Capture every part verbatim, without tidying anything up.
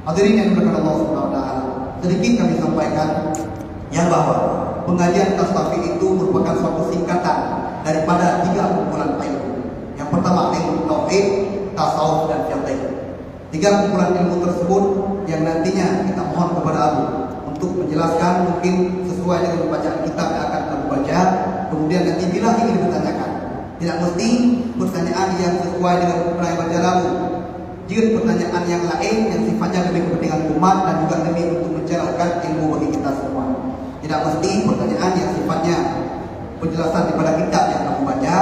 Hadirin yang dimuliakan Allah Subhanahu wa Taala, sedikit kami sampaikan yang bahwa pengajian Tastafi itu merupakan suatu singkatan daripada tiga kumpulan ilmu. Yang pertama ilmu tauhid, tasawuf dan fiqih. Tiga kumpulan ilmu tersebut yang nantinya kita mohon kepada Abu untuk menjelaskan mungkin sesuai dengan bacaan kitab yang akan Abu baca. Kemudian nanti bila ingin ditanyakan, tidak mesti pertanyaan yang sesuai dengan pernah baca Abu. Jeuet pertanyaan nyang laén nyang sifatnya demi kepentingan umat dan juga demi untuk mencerahkan ilmu bagi kita semua. Tidak mesti pertanyaan yang sifatnya penjelasan daripada kitab yang kamu baca,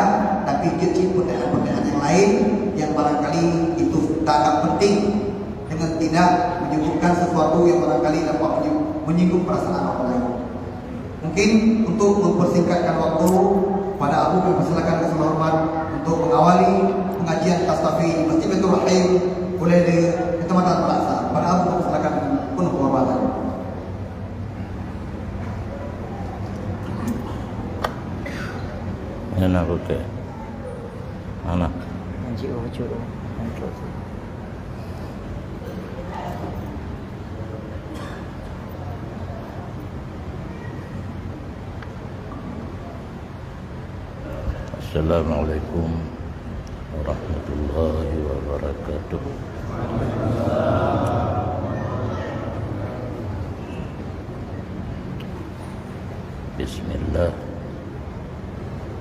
tapi jeuet cit pertanyaan-pertanyaan yang laén yang barangkali itu tak agak penting dengan tidak menyebutkan sesuatu yang barangkali dapat menye-, menyinggung perasaan orang lain. Mungkin untuk mempersingkatkan waktu, pada Abu kami persilakan dengan segala hormat untuk mengawali pengajian Tastafi di Masjid Baitur Rahim oleh di Kecamatan Melaksa. Pada Abu kami persilakan dengan penuh kehormatan. Ini nak pakai. Mana? Haji Ucup. Assalamualaikum warahmatullahi wabarakatuh. Bismillah.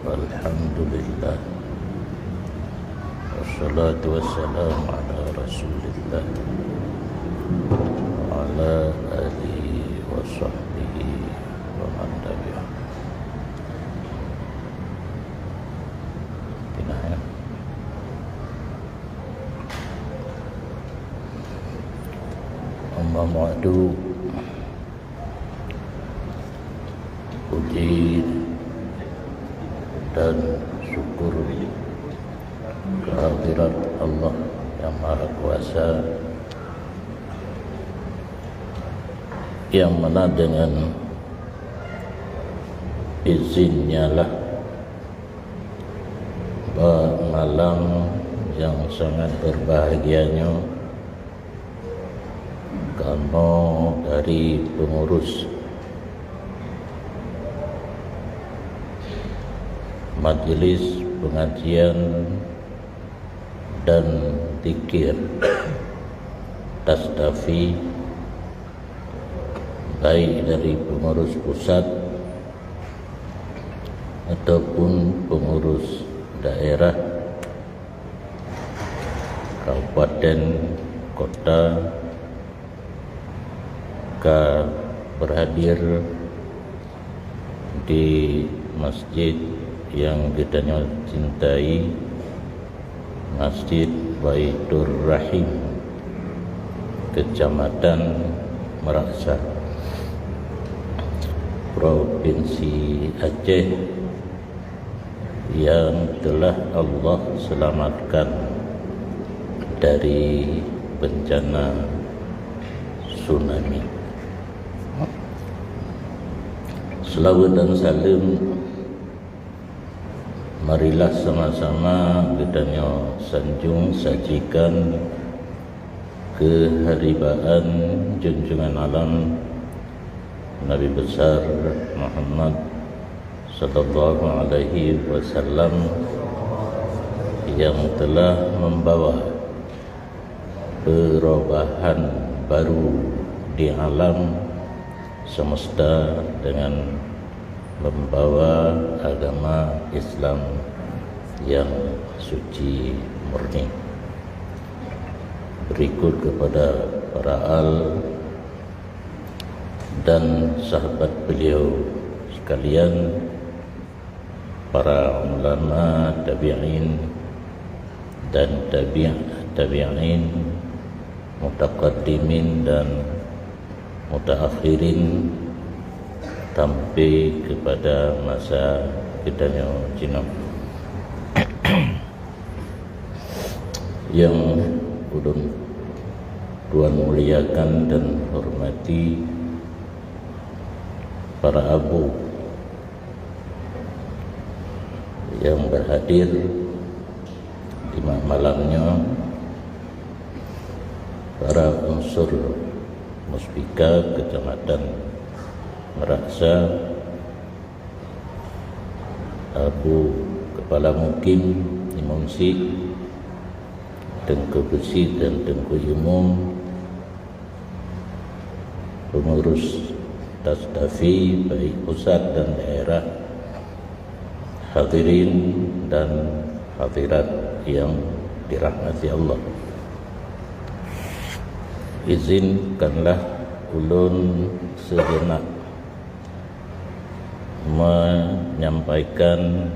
Alhamdulillah. Wassalatu wassalamu ala Rasulillah wa ala alihi wa sahbihi wa man tabi'ah. Pinah, ya. Amma ba'du. Puji dan syukur kehadirat Allah yang Maha Kuasa, yang mana dengan izin-Nya lah, bak malam yang sangat berbahagia nyoe, kamoe dari pengurus Majelis Pengajian dan Zikir Tastafi, baik dari pengurus pusat ataupun pengurus daerah, kabupaten, kota, ka berhadir di masjid yang geutanyoe cintai, Masjid Baitur Rahim, Kecamatan Meraksa, Provinsi Aceh, yang telah Allah selamatkan dari bencana tsunami. Seulaweuet dan saleuem marilah sama-sama geutanyoe sanjong sajikan keuharibaan junjungan alam Nabi Besar Muhammad sallallahu alaihi wasallam, yang telah membawa perubahan baru di alam semesta dengan membawa agama Islam yang suci murni. Berikut kepada para al dan sahabat beliau sekalian, para ulama tabi'in dan tabi' tabi'in, mutaqaddimin dan mutaakhirin, sampai kepada masa geutanyoe jinoe. Yang ulôn tuan muliakan dan hormati, para abu yang berhadir di ma-, malam nyoe, Para unsur Muspika Kecamatan Meraksa, Abu Kepala Mukim, Imum Syik, Teungku Peusyik dan Teungku Imum, pengurus Tastafi baik pusat dan daerah, hadirin dan hadirat yang dirahmati Allah. Izinkanlah ulôn sejenak menyampaikan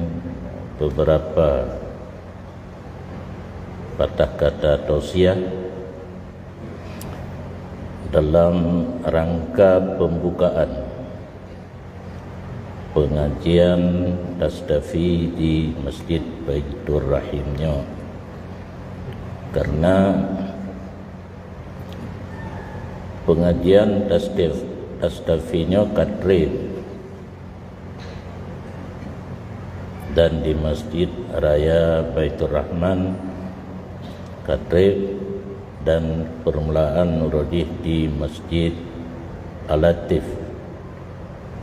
beberapa patah kata tausiah dalam rangka pembukaan pengajian Tastafi di Masjid Baitur Rahim nyoe. Karena pengajian Tastaf-, Tastafi nyoe ka treb dan di Masjid Raya Baitur Rahman ka treb dan permulaan uroe jih di Masjid Al-Latif,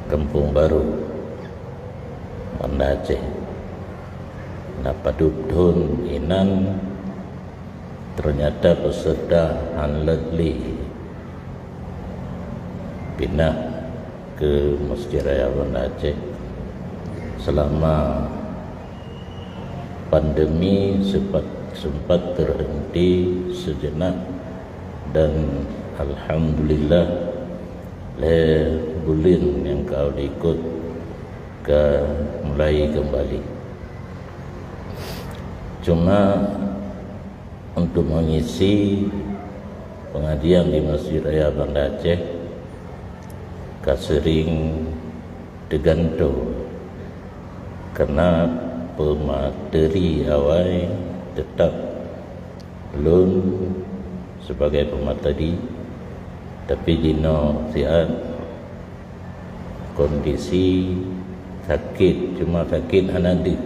Kampung Baru, Banda Aceh. Na padub thon inan, ternyata peserta han lheueh lé pinah ke Masjid Raya Banda Aceh selama pandemi sempat, sempat terhenti sejenak, dan alhamdulillah lhèe buleuen nyang ka diikot ka mulai kembali. Cuma untuk mengisi pengajian di Masjid Raya Banda Aceh ka sering teugantoe, karena pemateri awai tetap lôn sebagai pemateri, tapi jinoe siat kondisi sakét, cuma sakét hana deuh.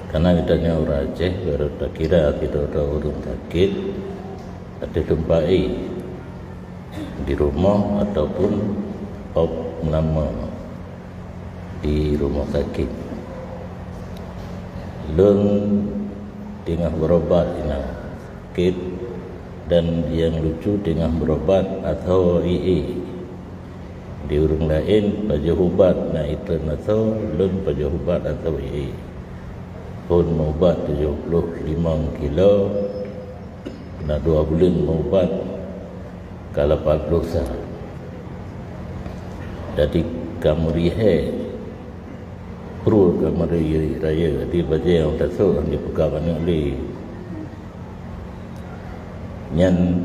Karena geutanyoe ureueng Aceh, baru takira sidroe-droe ureueng sakét, ateueh teumpat éh, di rumoh ataupun op nama di rumoh sakét. Lôn teungoh berobat inan sakét, dan nyang lucu teungoh berobat asoe ié. Di ureueng laén pajoh ubat na ié treun asoe, lôn pajoh ubat asoe ié. Phon meuubat tujoh ploh limong kilo, na dua buleuen meuubat ka lapan ploh sa. Jadi ka meurihée, pruet ka meurihée rayeuk, jadi bajée nyang tasok nyang jipeugah aneuk lé. Nyan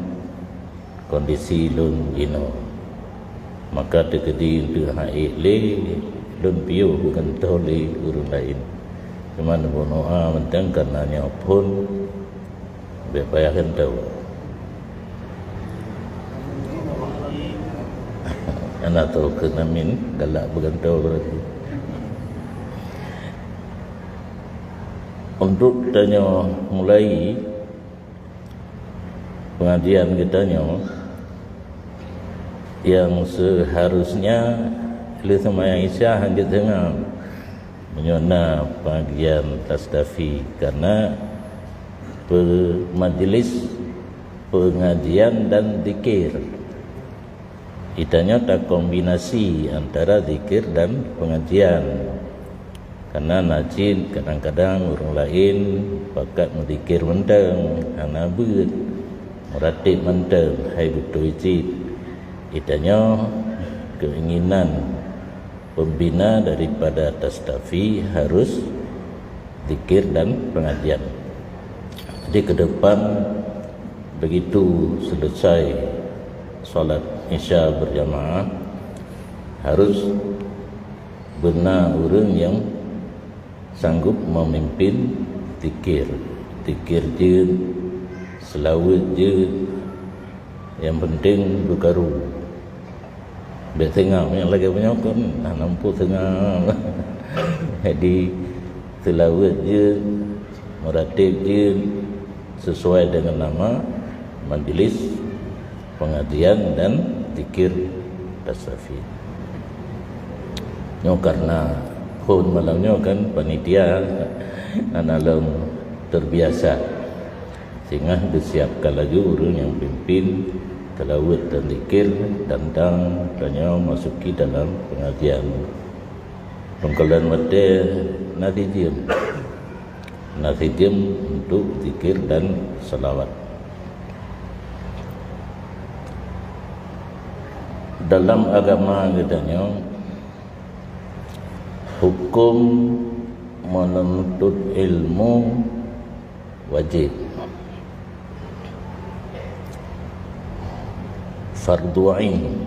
kondisi lôn jinoe. Maka teukeudi eunteuk han ék lé, lôn piôh beugantoe lé ureueng laén. Cuma neuboh doa mantong, karena nyoe phon bék payah gantoe. Hana tao keunan min galak beugantoe berarti. Untuk tanyoe mulai pengajian geutanyoe, yang seharusnya lheueh seumayang Isya han jeuet teungoh meunyoe na pengajian Tastafi, karena pe-, majlis pengajian dan zikir. Geutanyoe takombinasi antara zikir dan pengajian. Karena na cit kadang-kadang ureueng laén pakat meuzikir mantong, hana beuet, meuratéb mantong, hai beutôi cit. Geutanyoe keinginan pembina daripada Tastafi harus zikir dan pengajian. Jadi ke depan, begitu selesai salat Isya berjamaah, harus beuna ureueng nyang sanggup memimpin zikir. Zikir jeuet, seulaweuet jeuet, nyang penting beukaru. Bék seungab, nyang lagée meunyoe kon hana muphom seungab. Jadi, seulaweuet jeuet, meuratéb jeuet sesuai dengan nama, majelis pengajian dan zikir tasyafi. Nyoe karena phon malam nyoe kan panitia hana lom terbiasa. Singoh disiapkan laju ureuëng nyang pimpin tilawat dan zikir tentang tanyoe masuki dalam pengajian. Pengkalan watée na sijeuem. Na sijeuem untuk zikir dan salawat. Dalam agama geutanyoe, hukum menuntut ilmu wajib. Fardu ain.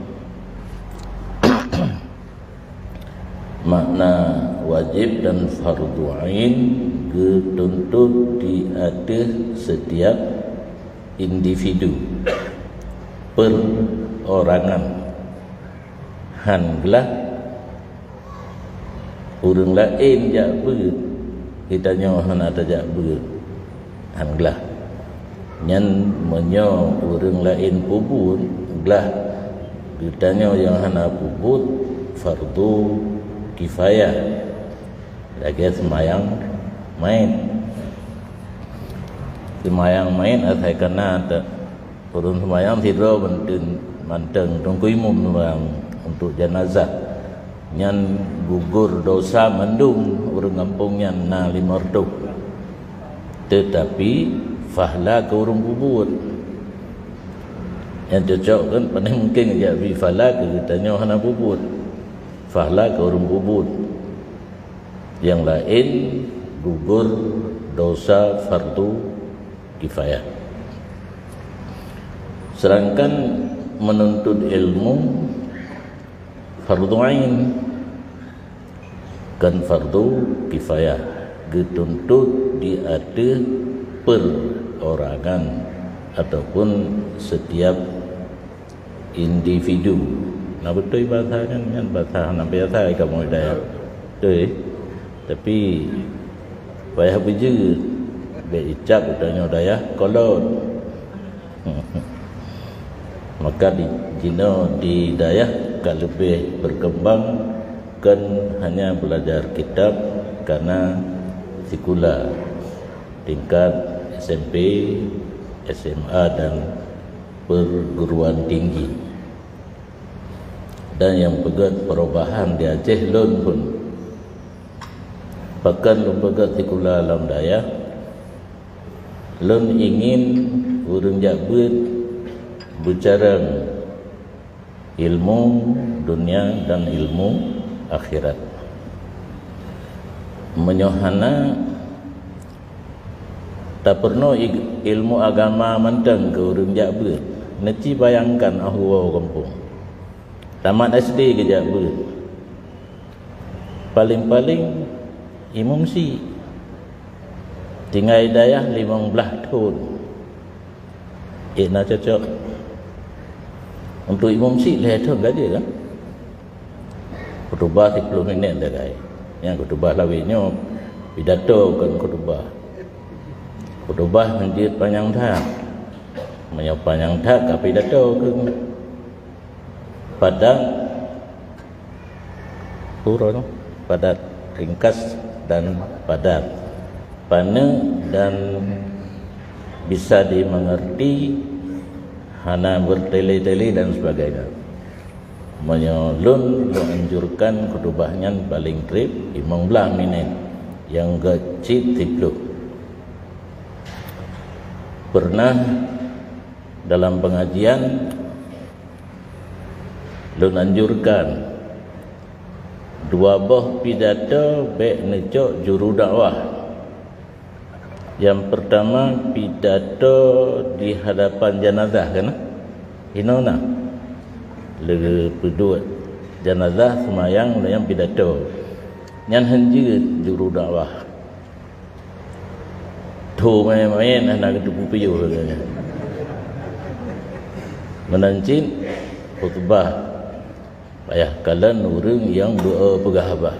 Makna wajib dan fardu ain geutuntut di ateueh setiap individu, perorangan. Han glah ureuëng laén jak beuet, geutanyoe hana tajak beuet. Han glah. Nyan meunyoe ureuëng laén peubuet, glah geutanyoe nyang hana peubuet, fardu kifayah. Lagée seumayang mait. Seumayang mait asai kana ta-, ureuëng seumayang sidroe mantong, mantong teungku imum seumayang untuk janazah. Nyan gugur dosa mandum ureuëng gampông nyan na lima reutôh. Teutapi fahla keu ureuëng peubuet. Nyang cocok kan, paling mungkin jak bri fahla keu geutanyoe hana peubuet. Fahla keu ureuëng peubuet. Nyang laén gugur dosa fardu kifayah. Sedangkan menuntut ilmu fardu ain, kon fardu kifayah, geutuntut di ateueh perorangan ataupun setiap individu. Na beutôi bahasa nyan, nyan bahasa hana biasa kamoe dayah. Beutôi. Tapi payah beujeuet, bék icap geutanyoe dayah kolot. Maka di, jinoe di dayah ka leubeh berkembang, kon hanya belajar kitab kana sikula tingkat S M P, S M A dan perguruan tinggi. Dan nyang peugét perubahan di Aceh lôn pun. Pakon lôn peugét sikula lam dayah, lôn ingin ureuëng jak beuet beucarang ilmu dunia dan ilmu akhirat. Meunyoe hana, tapeurunoe ig-, ilmu agama mantong keu ureuëng jak beuet. Neuci bayangkan, ah, woe gampông. Tamat S D geujak beuet. Paléng-paléng imum syiek. Tinggai dayah limong blaih thon. Ék na cocok. Untuk imum syiek lhée thon ka jeuet kan? Khutubah siplôh minét sagai. Nyang khutubah lawét nyoe pidato kon khutubah. Khutubah hanjeuet panyang that. Meunyoe panyang that ka pidato keuh. Padat, pura tu, padat, ringkas dan padat, paneuk dan bisa dimengerti, hana bertele-tele dan sebagainya. Meunyoe lôn, lôn anjurkan khutubah nyan paléng trép limong blaih minét, nyang gét cit siplôh. Pernah dalam pengajian, lôn anjurkan dua boh pidato bék neucok juru dakwah. Nyang peurtama, pidato di hadapan janazah, kan? Inoe na. Lé peuduek janazah seumayang nyang pidato. Nyan hán jeuet juru dakwah. Tho manyét-manyét hana geuteupeue piôh lagée nyan. Meunan cit khutubah payah kalon ureuëng nyang beu-, peugah haba.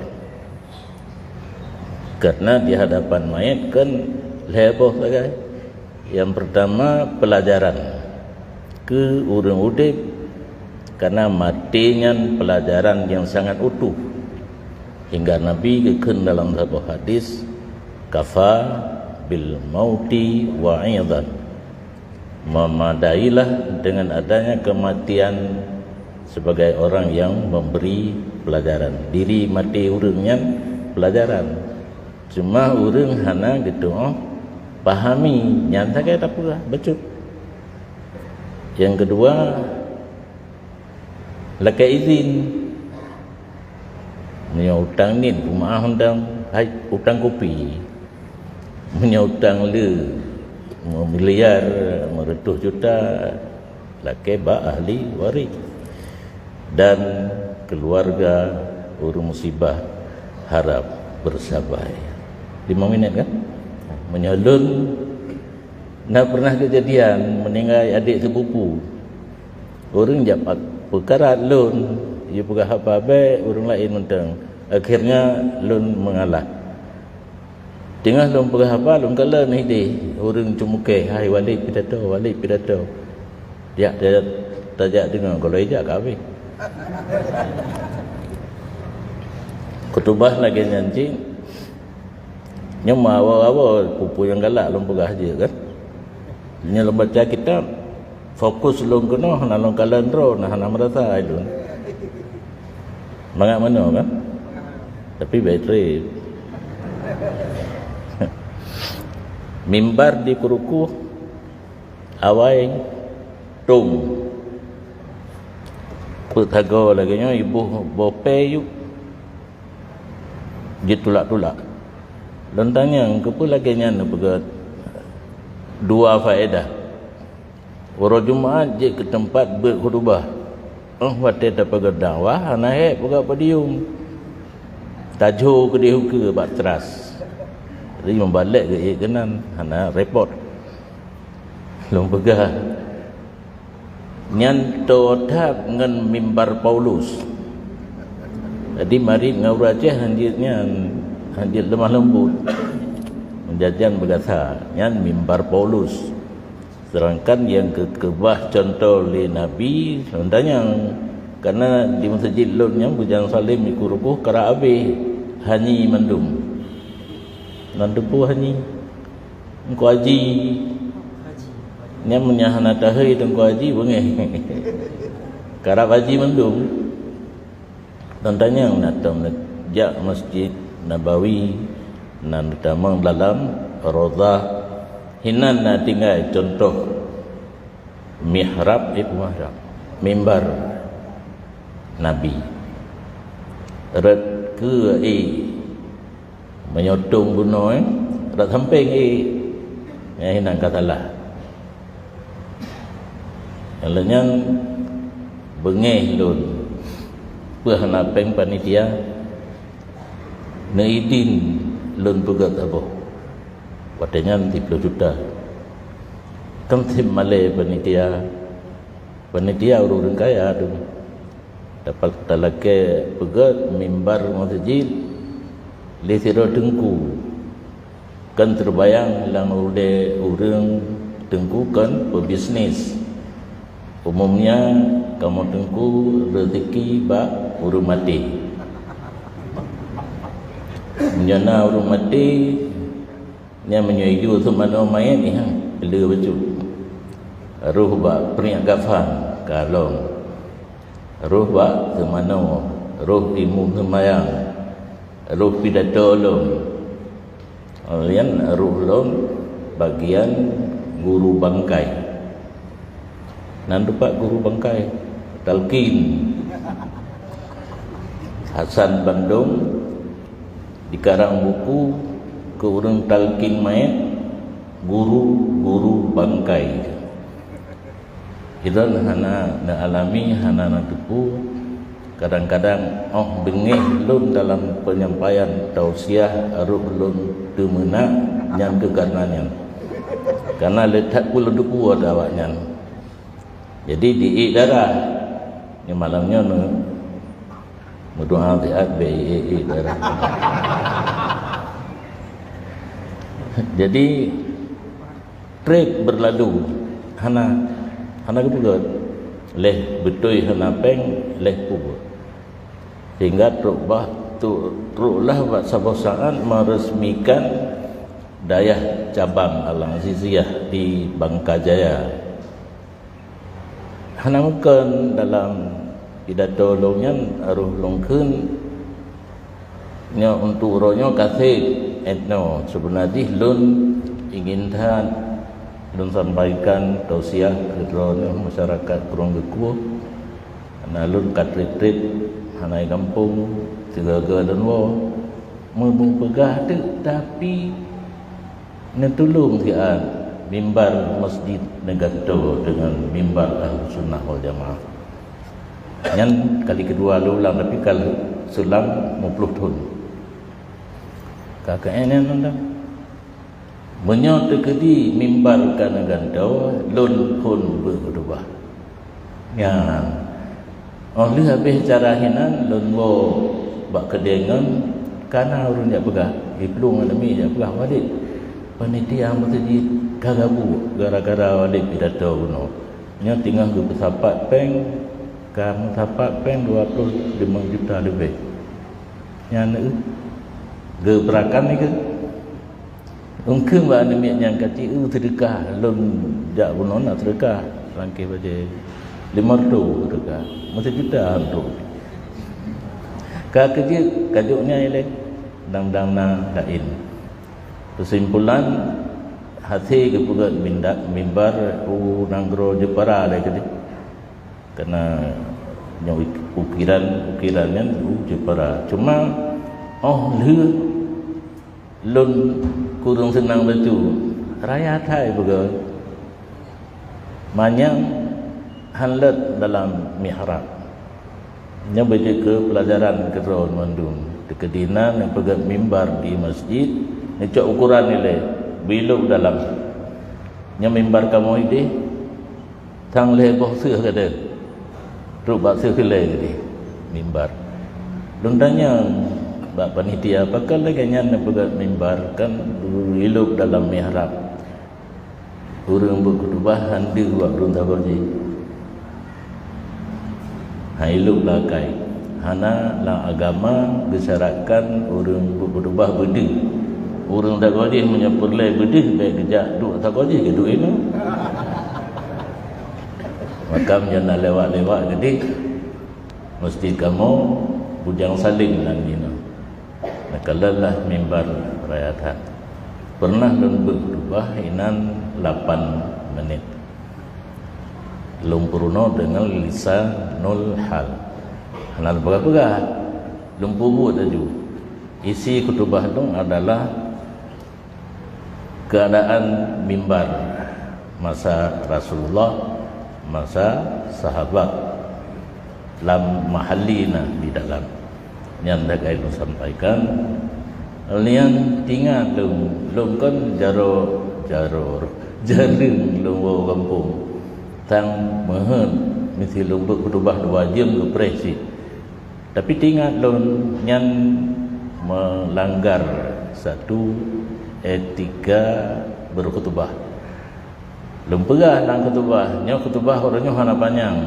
Karena di hadapan manyét kan lhée boh sagai. Nyang peurtama, peulajaran. Keu ureuëng udeb, karena maté nyan peulajaran nyang sangat utuh. Hingga Nabi geukheun dalam saboh hadis, "Kafa bil mauti wa'idhan." Memadailah dengan adanya kematian sebagai orang yang memberi pelajaran. Diri maté ureuëng nyan pelajaran. Cuma ureuëng hana geutuoh pahami, nyan sagai tapeugah bacut. Nyang keudua, lakée izin. Meunyoe utang nit, peumaáh utang, hai, utang kupi. Meunyoe utang le, meumiliar, meureutoh juta, lakée bak ahli waréh. Dan keuluwarga ureuëng musibah harab beusabai. Lima minit kan? Meunyoe lôn na pernah keujadian meuninggai adék seupupu. Ureuëng jak pak-, peukarat lôn, jipeugah haba bék ureuëng laén mantong. Akhirnya lôn meungalah. Teungoh lôn peugah haba, lôn kalon idéh ureuëng ceumukée, hai Walid pidato, Walid pidato. Jak, tajak, tajak deungoe, gohlom jak ka habéh. Khutubah lagée nyan cit, nyoe meuawa-awa peue-peue nyang galak lôn peugah jeuet kan. Nyoe lôn baca kitab, fokus lôn keunoe hana lôn kalon droe, na hana meurasa hai lôn. Mangat manoe kan? Tapi baik trip. Mimbar di Keurukoh awai tom. Peuet sagoe lagée nyoe iboh boh pée yub jitulak-tulak. Lôn tanyong, keupeue lagée nyan neupeugét? Dua faedah. Uroe Jumat jeuet keu teumpat beuet khutubah. Óh watée tapeugét dakwah hana hék peugah podium. Tajo keudeh ukeue bak tras. Jadi meubalek geuék keunan hana repot. Lôn peugah, nyan toe that ngon mimbar Paulus. Jadi marit ngon ureuëng Aceh hanjeuet nyan, hanjeuet leumah leumbut. Meunjajan beugasa, nyan mimbar Paulus. Seudangkan nyang geukeubah cuntoh lé Nabi, lôn tanyong, kareuna di meuseujid lôn nyan bujang salem di Keurukoh karab abéh hanyi mandum. Nan teupeu hanyi. Teungku Haji. Nyan meunyo hana tahei Teungku Haji beungéh. Karab haji mandum. Dan tanyong na tom jak Masjid Nabawi, nan tamong dalam Rozah, hinan na tinggai cuntoh mihrab, eh, mihrab, mimbar Nabi. Rot keu, eh, Meunyoe tom bunoe, rot sampéng ék, nyan hinan ka salah. Nyang lheueh nyan beungéh lôn, peue hana péng panitia neuidin lôn peugét saboh. Watée nyan siploh juta. Kan seb malée panitia, panitia ureuëng kaya tu. Dapat talakée peugét mimbar meuseujid lé sidroe teungku. Kan teubayang lam ulée ureuëng teungku kon peubisnis. Umumnya kamoe teungku reuzeki bak ureuëng maté. Meunyoe na ureuëng maté, nyan meunyoe yue teumanoe manyét nyan, le bacut. Roh bak peuneuk kafan, kalon. Roh bak teumanoe, roh imum seumayang, roh pidato lom. Laén roh lom bagian guru bangkai. Nan teumpat guru bangkai, talkin. Hasan Bandung dikarang buku keu ureuëng talkin manyét, guru-guru bangkai. Ilôn hana neualami, hana neuteupeue. Kadang-kadang óh beungéh lôn dalam peunyampaian tausiah rot lôn teumeunak nyan keu kareuna nyan. Kareuna le that peue lôn teupeue ata awaknyan. Jadi di-ék darah. Nyoe malam nyoe neu-, meudoá siat bék ék-ék darah. Jadi treb beurlalu hana. Hana geupeugét, lheuh beutôi hana péng, lheuh peue. Sehingga trok bah, trok lah bak saboh saát meresmikan dayah cabang Al-Aziziyah di Bangka Jaya. Hana meukeun dalam pidato lôn nyan, roh lôn kheun, nyoe untuk uroe nyoe ka sép, eh, no, seubeuna jih lôn ingin that lôn sampaikan tausiah keu droeneuh masyarakat Krueng Geukuoh. Na lôn ka trép-trép hana i gampông, sigaga lôn woe. Meunyoe peugah teuk, tapi neutulông siat mimbar masjid neugantoe deungon mimbar Ahlussunnah wal Jamaah. Nyan kali keudua lôn ulang, tapi ka lheueh seulang lhèe plôh thôn. Ka keuh nyan undang. Meunyoe teukeudi mimbar ka neugantoe, lôn phôn beuet khutubah. Nyan, óh lheueh habéh acara hinan, lôn woe bak keudè ngon kana ureuëng jak peugah, iplueng aneuk miet jak peugah, "Walid, panitia meuseujid ka gabuk gara-gara Walid pidato bunoe. Nyoe teungoh geupeusapat péng, ka meusapat péng dua ploh limong juta leubeh." Nyan, eh, geupeurakan lé keuh. Ungkeun bak aneuk miet nyang ka ci, "Eu, seudeukah, lôn jak bunoe na seudeukah." Langkée bajée, "Limong reutôh seudeukah, meuseujuta reutôh." Ka keujeuet, ka jok nyan ilée, dang-dang na laén. Keusimpulan, hase geupeugét minda-, mimbar u nanggroe Jepara lé keudeh. Karena nyoe ukiran, ukiran nyan u Jepara. Cuma óh lheueh lôn kureueng seunang bacut, raya that peugah, manyang hán lét dalam mihrab. Nyoe beujeuet keu peulajaran keu droe mandum. Teukeudi na neupeugét mimbar di masjid, neucok ukuran ilée, bilop dalam. Nyoe mimbar kamoe ideh, sang lhée boh seuh keudeh. Trok bak seuh keulée keudeh mimbar. Lôn tanyong bak panitia, "Pakon lagée nyan neupeugét mimbar, kan ilop dalam mihrab?" Ureuëng beuet khutubah hán deuh bak ureuëng sagoe jih. Hán ilop lakai. Hana lam agama geusyaratkan ureuëng beuet khutubah beudeuh. Ureuëng sagoe jih meunyoe peureulée beudeuh, bék geujak duek sagoe jih, geuduek inoe. Makam nyan na lewat-lewat keudeh, meusti kamoe bujang saleng nan jinoe. Neukalon lah mimbar raya that. Peureunah lôn beuet khutubah inan lapan menit. Lôn peurunoe deungon lisanul hal. Hana lôn peugah-peugah. Lôn peubuet laju. Isi khutubah lôn adalah keuadaan mimbar masa Rasulullah, masa sahabat, lam mahalli na di dalam. Nyan lagée lôn sampaikan. Nyan teuingat lôn, lôn kon jaroe, jaroe, jareueng lôn woe gampông. Tan meuheuet, meusti lôn beuet khutubah dua jeuem geupreh cit. Tapi teuingat lôn, nyan meulanggar satu etika beukhutubah. Lôn peugah lam khutubah, nyoe khutubah uroe nyoe hana panyang,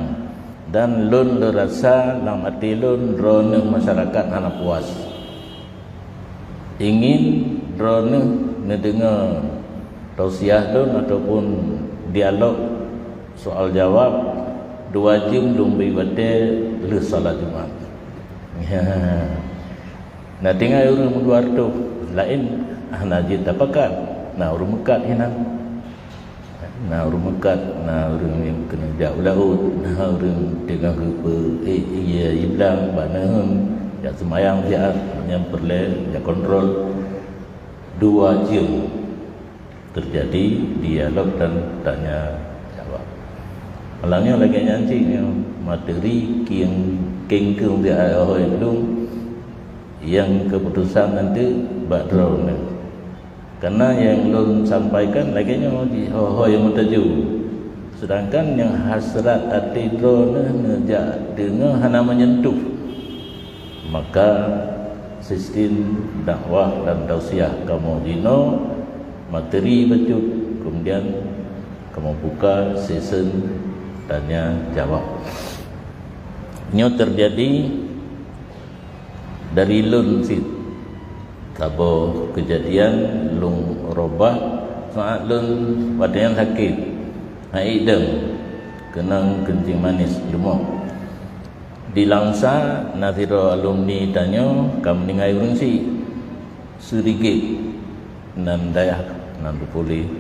dan lôn lôn rasa lam até lôn droeneuh masyarakat hana puas. Ingin droeneuh neudeungoe tausiah lôn ataupun dialog soal jawab dua jeuem lôn bri watée lheueh salat Jumat. Na tinggai ureuëng meudua reutôh, laén hana jeuet tapakat, na ureuëng meukat hinan. Na ureuëng meukat, na ureuëng nyang keuneuk jak u laôt, na ureuëng teungoh geupeu, eh, ié iblang bak neuheun, jak seumayang siat, nyan peureulée jak kontrol. Dua jeuem teujadi dialog dan tanya jawab. Malam nyoe lagée nyan cit nyoe, materi kieng kengkeung di ayah hôi lôn, nyang keuputosan nanti bak droeneuh. Karena nyang lôn sampaikan lagée nyoe jih, ho-ho nyang meutuju. Sedangkan nyang hasrat até droeneuh neujak deungoe hana meunyentuh, maka sistem dakwah dan tausiah kamoe jinoe materi bacut, kemudian kamoe buka sesi Tanya jawab. Nyoe teujadi dari lôn cit. Saboh keujadian lôn reubah saat lôn watée nyan sakét, hana idong, keunong keuncing manis leumo. Di Langsa na sidroe alumni tanyoe ka meuninggai ureuëng syiek. Sirigit nan dayah nan teupuléh.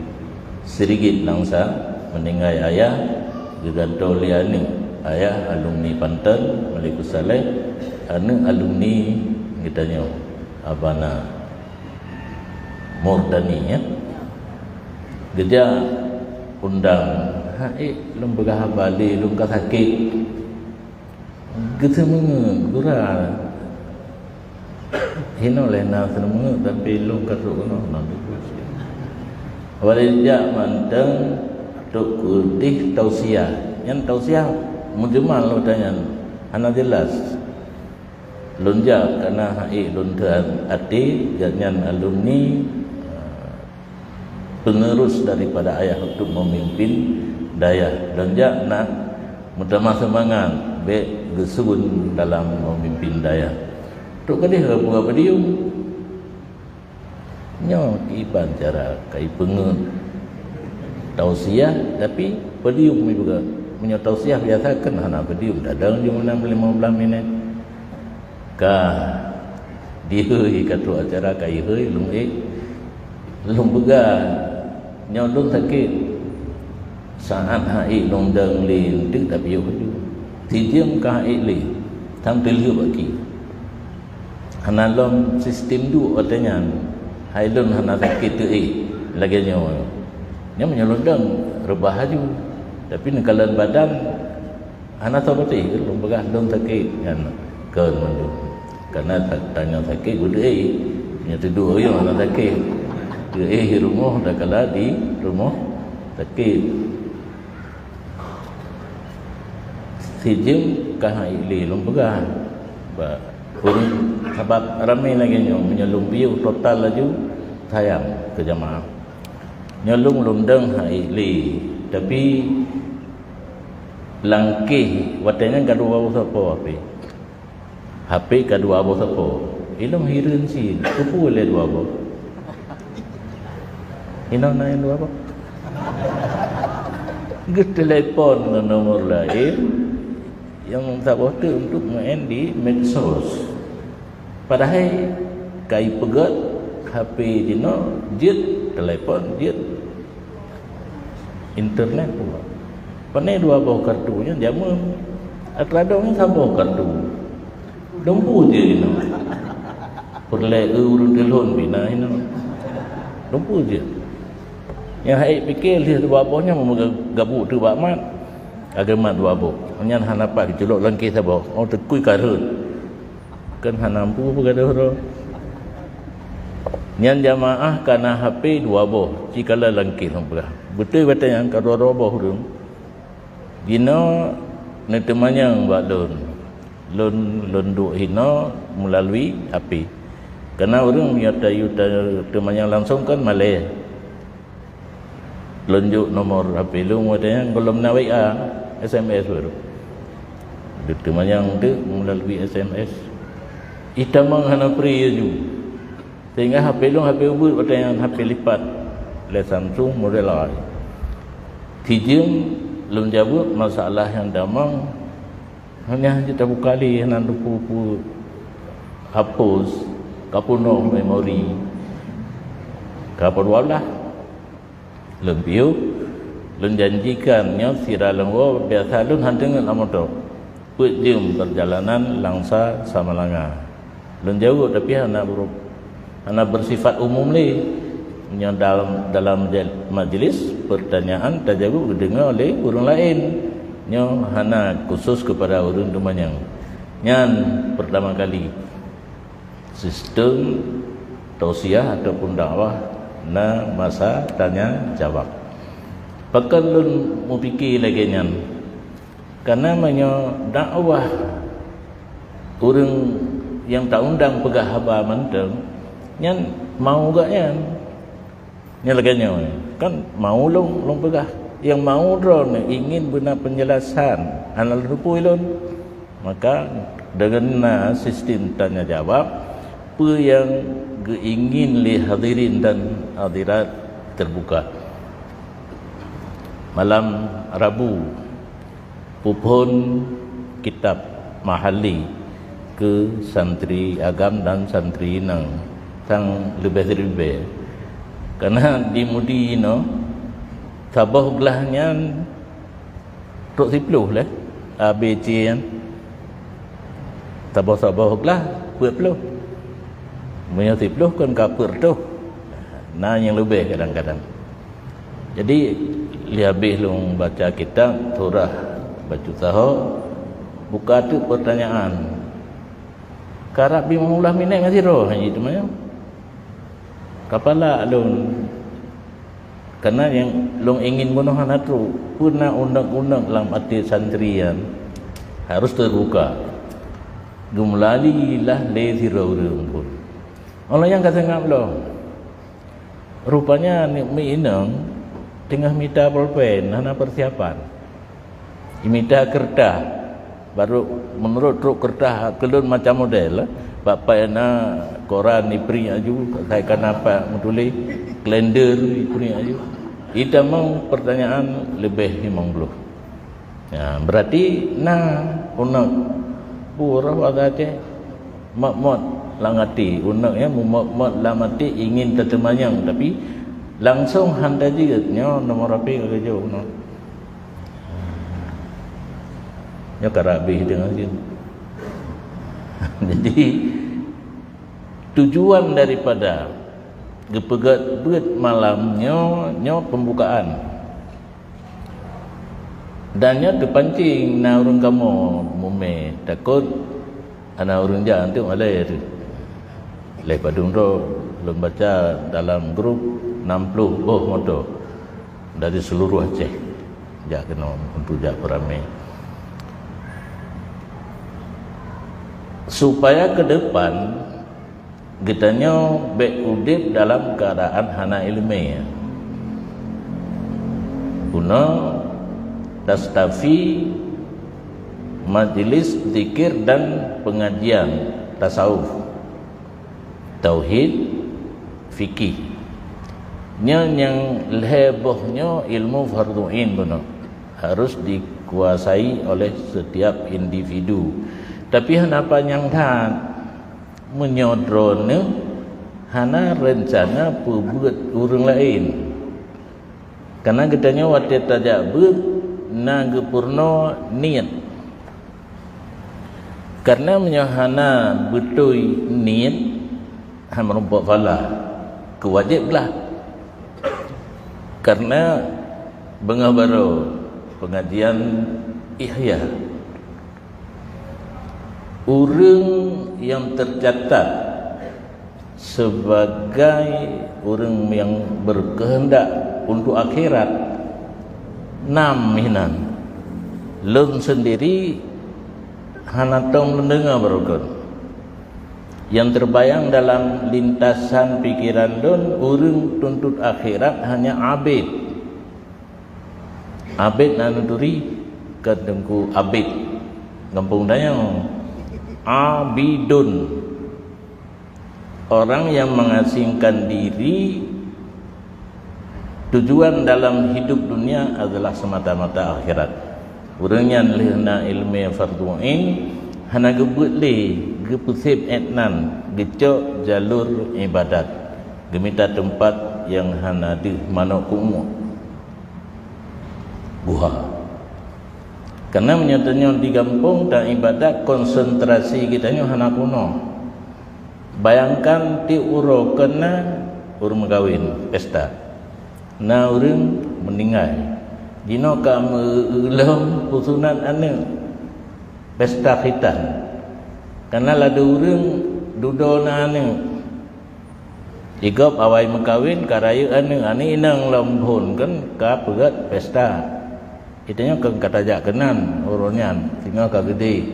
Sirigit Langsa, meuninggai ayah, geugantoe lé aneuëk. Ayah alumni Panton, Malikussaleh, aneuëk alumni geutanyoe, Abana Murdani, ya. Geujak undang, hai, lôn peugah haba lé, lôn ka sakét. Geuseumeungeut gura. Hinoe lé na seumeungeut, tapi lôn ka trok keunoe, na. Awai jak mantong trok keudeh tausiah. Nyan tausiah mujmal lôn tanyan, hana jelas. Lôn jak kana hai lôn teuaté, gobnyan alumni, penerus daripada ayah untuk memimpin dayah. Lôn jak na meutamah seumangat bék geusun dalam memimpin dayah. Trok keudeh ka buka podium. Nyoe kiban cara ka ipeungeut tausiah, tapi podium ibuka. Meunyoe tausiah biasa kan hana podium, kadang jeuem lima belas minit. Ka dihôi ka trok acara ka ihôi lôn ék, lôn peugah nyoe lôn sakét. Saát hai lôn dong lé eunteuk tapi yoh laju. Sijeuem ka hai lé, tham teulheueh bak ki. Hana lom sistem duek watée nyan. Hai lôn hana sakét teuéh lagée nyoe. Nyoe meunyoe lôn dong reubah laju. Tapi neukalon badan hana saboh teuéh lôn peugah lôn sakét nyan keu mandum. Karena ta-, tanyoe sakét beudeuéh. Nyoe teuduek yoh hana sakét. Teuéh rumoh dah kala di rumoh sakét. Sijeuem ka hai lé lôn peugah bak ureuëng, sabab ramé lagée nyoe, meunyoe lôn piôh total laju sayang keu jamaah. Nyoe lôn lôn dong hai lé, tapi langkéh watée nyan ka dua boh sapo HP. HP ka dua boh sapo. Ilôn hireuen cit, keupeue lé dua boh? Hinoe na nyang dua boh. Geuteulepon ngon nomor laén nyang saboh teuk untuk meu'en di medsos. Padahai ka ipeugét HP jinoe jeuet teulepon, jeuet internet pula. Pane dua boh kartu nyan jameun. Atra dong saboh kartu. Dumpu je inoe. Peureulée ureuëng teulhon bina inoe. Dumpu je. Nyang hai pike lheueh dua boh nyan meugabuk teuk bak mat. Lagée mat dua boh. Nyan hana pat geuculok langkéh saboh. Oh, teukui ka rhot. Kan hana mampu beugadoh droe. Nyan jamaah kana HP dua boh, cikala langkéh lôn peugah. Beutôi watée nyan ka dua-dua boh ureuëng. Jinoe neuteumanyong bak lôn. Lôn, lôn duek hinoe meulalui HP. Kana ureuëng meunyoe tayue ta-, teumanyong langsong kan malée. Lôn jok nomor HP lôn watée nyan gohlom na WA, SMS baru. Diteumanyong teuk meulalui SMS. Itamong hana pri laju. Sehingga HP lôn HP ubit watée nyan HP lipat lé Samsung model A. Sijeuem lôn jaweueb masalah nyang tamong, hana jeuet tabuka lé hana teupeu-peu hapus, ka peunoh memori. Ka padua blah. Lôn piôh, lôn janjikan nyoe sira lôn woe biasa lôn han teungeut lam moto. Peuet jeuem peurjalanan Langsa Samalanga. Lôn jaweueb tapi hana beureup-, hana beusifat umum lé. Nyoe dalam, dalam jal-, majlis peurtanyaan tajaweueb geudeungoe lé ureuëng laén. Nyoe hana khusos keupada ureuëng teumanyong. Nyan peurtama kali. Sistem tausiah ataupun dakwah na masa tanya jawab. Pakon lôn mupike lagée nyan? Karena meunyoe dakwah ureuëng nyang taundang peugah haba mantong, nyan mau gobnyan. Nyan lagée nyoe, kan mau lôn, lôn peugah. Nyang mau droeneuh ingin beuna penjelasan, hana lôn tupui lôn. Maka deungon na sistem tanya jawab, peue nyang geuingin lé hadirin dan hadirat terbuka. Malam Rabu, puphon kitab Mahalli keu santri agam dan santri inong sang leubeh-leubeh. Karena di Mudi inoe saboh glah nyan trok siploh lé A B C nyan. Saboh-saboh glah peuet ploh. Meunyoe siploh kon ka peuet reutôh. Na nyang leubeh kadang-kadang. Jadi, lheueh habéh lôn baca kitab surah bacut saho, buka teuk pertanyaan. Karab limong blah minèt ngon sidroe hana jiteumanyong. Kapala lôn, karena nyang lôn ingin bunoe hana trok. Peue na unek-unek lam até santri nyan harus teubuka. Geumulali lah lé sidroe ureueng phon. Óh lheueh nyan ka seungab lom. Rupanya aneuk miet inong teungoh mita pulpen, hana persiapan. Jimita keureutah, barô meunurot trok keureutah keu lôn macam model, bak pai na koran ipriek aju, sai kana pat meutuléh, kalender ipriek aju. Itamong pertanyaan leubeh limong ploh. Ya, berarti na unek. Peue roh bahasa Aceh? Mot-mot lam até. Unek, ya, mot-mot lam até ingin teuteumanyong, tapi langsung han tajeuet. Nyoe nomor H P ka geujok unek. Nyoe karab habéh deungon jih. Jadi, tujuan daripada geupeugét beuet malam nyoe, nyoe pembukaan. Dan nyoe teupancing na ureueng kamoe mumè, takot hana ureueng jak, anteuk malèe teuh. Lheueh padum droe lôn baca dalam grup, nam ploh boh moto dari seluruh Aceh jak keunoe untuk jak peuramè. Supaya ke depan geutanyoe bèk udép dalam keuadaan hana ileumèe. Guna tastafi majlis zikir dan pengajian tasawuf, tauhid, fikih. Nyoe nyang lhèe boh nyoe ilmu fardhu ain bunoe harus dikuasai oleh setiap individu. Tapi hana panyang that. Meunyoe droeneuh hana reuncana peubeuet ureueng laén. Karena geutanyoe watèe tajak beuet na geupeurunoe niet. Karena meunyoe hana beutôi niet, han meurumpok pahala, keu wajéb glah. Karena beungoh barô pengajian Ihya, ureueng nyang teucatat sebagai ureueng nyang berkehendak untuk akhirat, nam hinan. Lôn sendiri hana tông lôn deungoe barokon. Nyang terbayang dalam lintasan pikiran lôn, ureueng tuntot akhirat hanya abid. Abid na neuturi, ka Teungku Abid, gampông tanyoe. Abidun, orang yang mengasingkan diri, tujuan dalam hidup dunia adalah semata-mata akhirat. Ureueng nyan lheueh na ileumèe fardhu ain, hana geubeuet lé, geupeusép èt nan, geucok jalur ibadat, geumita teumpat nyang hana deuh manok keu umeuk. Guha. Karena meunyoe tanyoe di gampông taibadat, konsentrasi geutanyoe hana keunoe. Bayangkan tiep uroe kon na ureueng meukawen, pesta. Na ureueng meuninggai. Jinoe ka meu-, lom peusunat aneuk, pesta khitan. Karena ladôm ureueng dudoe na aneuk. Di gob awai meukawen ka rayeuk aneuk, aneuk inong lom phon kan ka peugét pesta. Geutanyoe kon ka tajak keunan uroe nyan, singoh ka geudeh.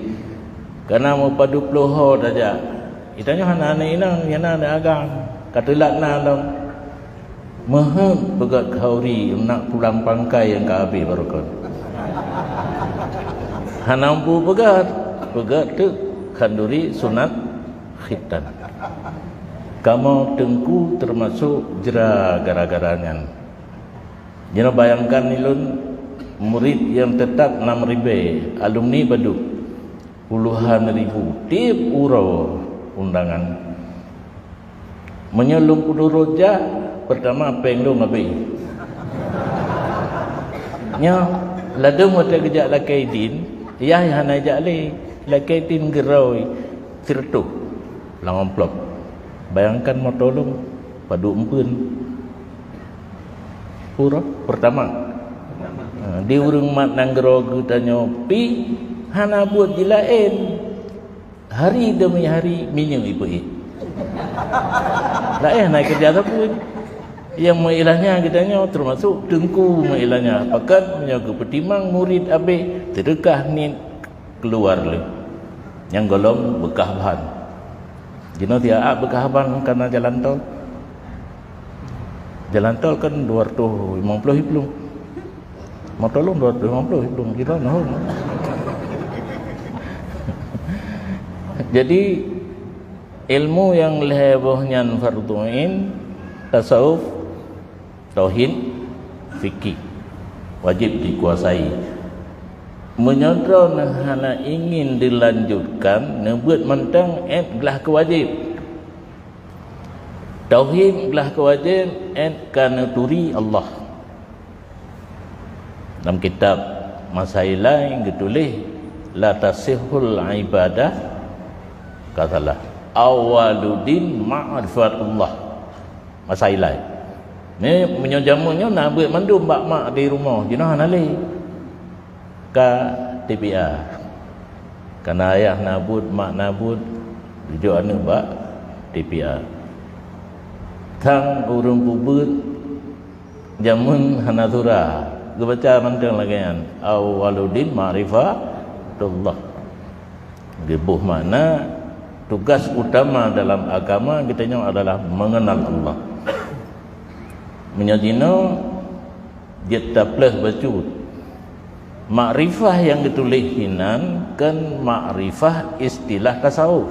Kana meupadub ploh ho tajak. Geutanyoe hana aneuk inong, nyang na aneuk agam. Ka teulat na lom. Meuheuet peugét khanduri, nak pulang pangkai nyang ka habéh baroe kon. Hana mampu peugét, peugét teuk khanduri sunat khitan. Kamoe teungku teumasok jra gara-gara nyan. Jinoe bayangkan ulôn, murit nyang teutap nam ribée, alumni padub, puluhan ribu tieb uroe undangan. Meunyoe lôn peuduek rot jak, peurtama péng lôn habéh. Nyoe, ladôm watée geujak lakée idin, yah hana jak lé, lakée idin geurôi sireutôh lam amplop. Bayangkan moto lôn, padub eumpeuen. Uroe peurtama. Ha, di ureuëng mat nanggroe geutanyoe pih hana buet jilaén. Hari demi hari minyeuk ipeuék. Laén hana keureuja sapeue. Nyang meuilanya geutanyoe teumasok teungku meuilanya. Pakon meunyoe geupeutimang murit abéh teudeukah niet keuluar lé. Nyang gohlom beukah ban. Jinoe tiap beukah ban kana jalan tol. Jalan tol kan dua ratus lima puluh iplueng. Moto lôn dua ratus lima puluh iplueng, jinoe nahon. Jadi, ilmu nyang lhée boh nyan fardhu ain, tasawuf, tauhid, fikih, wajéb dikuasai. Meunyoe droeneuh hana ingin dilanjutkan, neubeuet mantong ék glah keu wajéb. Tauhid glah keu wajéb, ék ka neuturi Allah. Lam kitab Masailai geutuléh, "La tasihhul ibadah," ka salah, "awwaluddin ma'rifatullah." Masailai. Ni meunyoe jameun nyoe na beuet mandum bak mak di rumoh, jinoe hana lé. Ka T P A. Kana ayah na buet, mak na buet, geujok aneuëk bak T P A. Thang ureuëng peubeuet jameun hana surah, geubaca mantong lagée nyan, "Awwaluddin ma'rifatullah." Geuboh makna, tugas utama dalam agama geutanyoe adalah mengenal Allah. Meunyoe jinoe jeuet tapleueh bacut, makrifah nyang geutuléh hinan kon makrifah istilah tasawuf.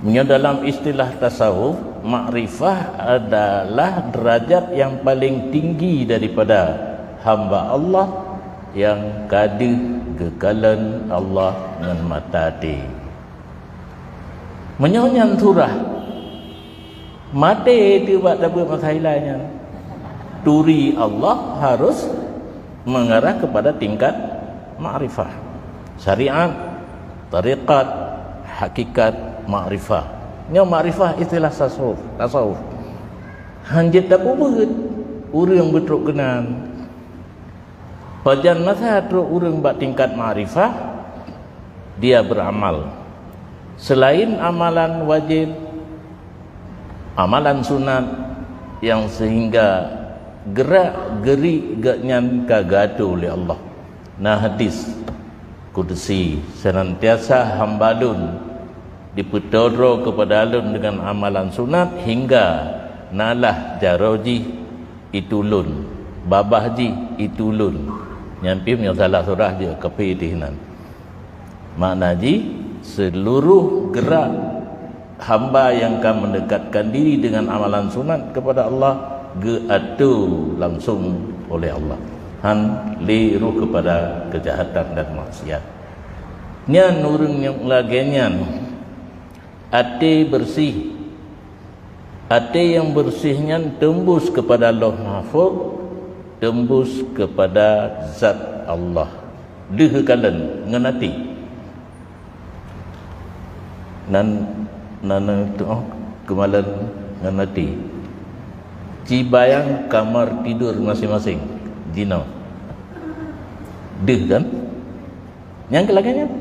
Meunyoe dalam istilah tasawuf, makrifah adalah derajat nyang paleng tinggi daripada hamba Allah nyang ka deuh geukalon Allah ngon mata até. Meunyoe nyan surah, maté teuh bak tabeuet masalah nyan. Turi Allah harus mengarah kepada tingkat makrifah. Syariat, tarekat, hakikat, makrifah. Nyoe makrifah istilah tasawuf, tasawuf. Han jeuet tapeubeuet ureuëng beutrok keunan. Pajan masa trok ureuëng bak tingkat makrifah, dia beramal. Selain amalan wajéb, amalan sunat nyang sehingga gerak-gerik gobnyan ka geuatô lé Allah. Na hadis kudusi, "Senantiasa hamba Lôn dipeutodroe keupada Lôn deungon amalan sunat hingga nalah jaroe jih itulon, babah jih itulon." Nyan pih meunyoe salah surah jeuet kaphé teuh nan. Makna jih, seluruh gerak hamba nyang ka mendekatkan diri dengan amalan sunat kepada Allah, geuatô langsung oleh Allah. Han lé roh kepada kejahatan dan maksiat. Nyan ureuëng nyang lagée nyan, até beureuséh. Até nyang beureuséh nyan teumbus kepada Lauh Mahfuz, teumbus kepada Zat Allah. Deuh kalon ngon até. Nan, nan, nan tuoh keumalon ngon até. Cibayang kamar tidur masing-masing. Jinoe. Deuh kan? Nyang keu lagée nyan,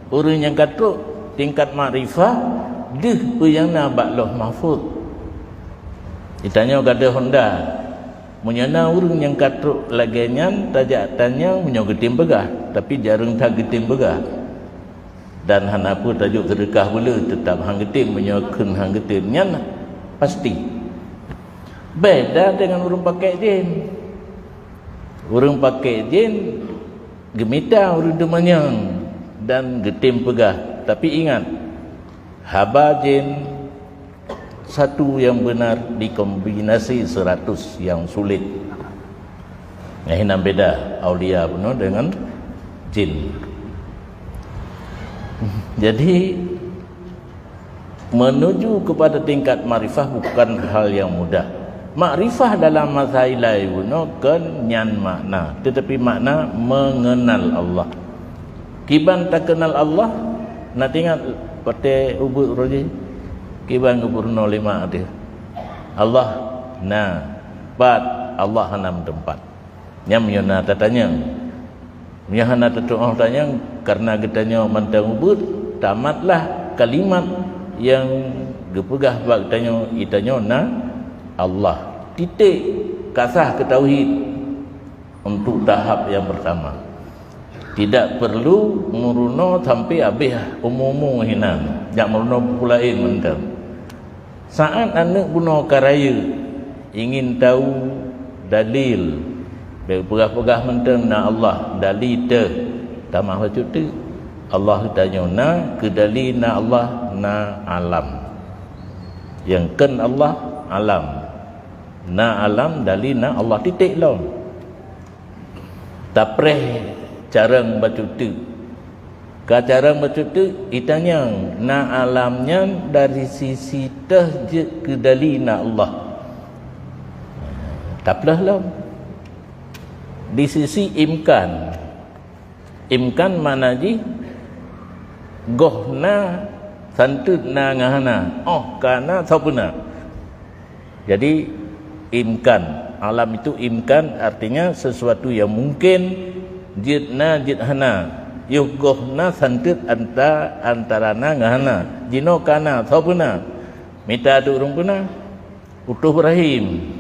ureuëng nyang ka trok tingkat makrifah deuh peue nyang na bak Lauh Mahfuz. Geutanyoe gadoh honda. Meunyoe na ureuëng nyang ka trok lagée nyan, tajak tanyong meunyoe geutem peugah, tapi jareueng that geutem peugah. Dan hana peue tajok seudeukah beu le, teutab han geutem, meunyoe kheun han geutem, nyan pasti. Beda dengan ureuëng pakek jén. Ureuëng pakek jén geumita ureuëng teumanyong dan geutem peugah. Tapi ingat, haba jén satu yang benar dikombinasi seratus yang sulit. Nah, ini beda aulia bunoe dengan jén. Jadi, menuju kepada tingkat makrifah bukan hal yang mudah. Makrifah dalam masa ilai bunoe kon nyan makna, tetapi makna mengenal Allah. Kiban takenal Allah, na teuingat watée ubeuet roh jih, kiban geupeurunoe lé mak teuh. Allah na, pat Allah hana meuteumpat. Nyan meunyoe na tatanyong. Meunyoe hana tatuoh tanyong, kareuna geutanyoe mantong ubeuet, tamatlah kalimat nyang geupeugah bak geutanyoe, geutanyoe na Allah. Titik, ka sah keu tauhid untuk tahap nyang pertama. Tidak perlu meurunoe sampai habéh umu-umu hinan, jak meurunoe buku laén mantong. Saát aneuëk bunoe ka rayeuk, ingin tahu dalil, bék peugah-peugah mantong na Allah, dali teuh, tamah bacut teuk. Allah geutanyoe na, keu dali na Allah, na alam. Nyang kon Allah, alam. Na alam, dali na Allah, titik lom. Tapreh carông bacut teuk. Ka carông bacut teuk, itanyong, na alam nyan dari sisi teuh jeuet keu dali na Allah. Taplôh lom. Di sisi imkan. Imkan makna jih, goh na, santeuet na ngon hana, óh ka na, soe peue na. Jadi, imkan. Alam itu imkan, artinya sesuatu yang mungkin, jeuet na, jeuet hana. Yoh goh na, santeuet anta-, antara na ngon hana. Jinoe ka na, soe peue na. Mita ateueh ureuëng peue na. Utoh Ibrahim.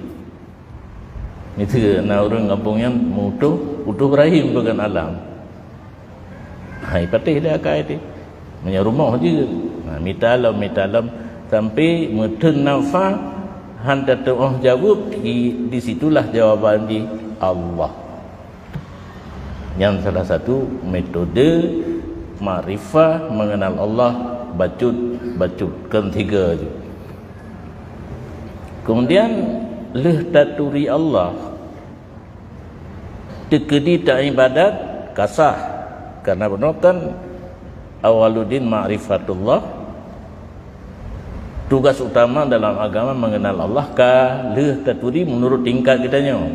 Miseue na ureuëng gampông nyan meuutoh, Utoh Ibrahim peue kon alam. Hai patéh lé akai teuh. Meunyoe rumoh jeuet. Nah, mita lom, mita lom, sampai meuteun nafa, han tatuoh jaweueb, di, di situlah jawaban jih, Allah. Nyan salah satu metode makrifah, mengenal Allah, bacut-bacut, kon tiga jih. Kemudian, lheueh taturi Allah, teukeudi taibadat, ka sah. Karena bunoe kan awaluddin ma'rifatullah. Tugas utama dalam agama mengenal Allah ka lheueh taturi menurut tingkat geutanyoe.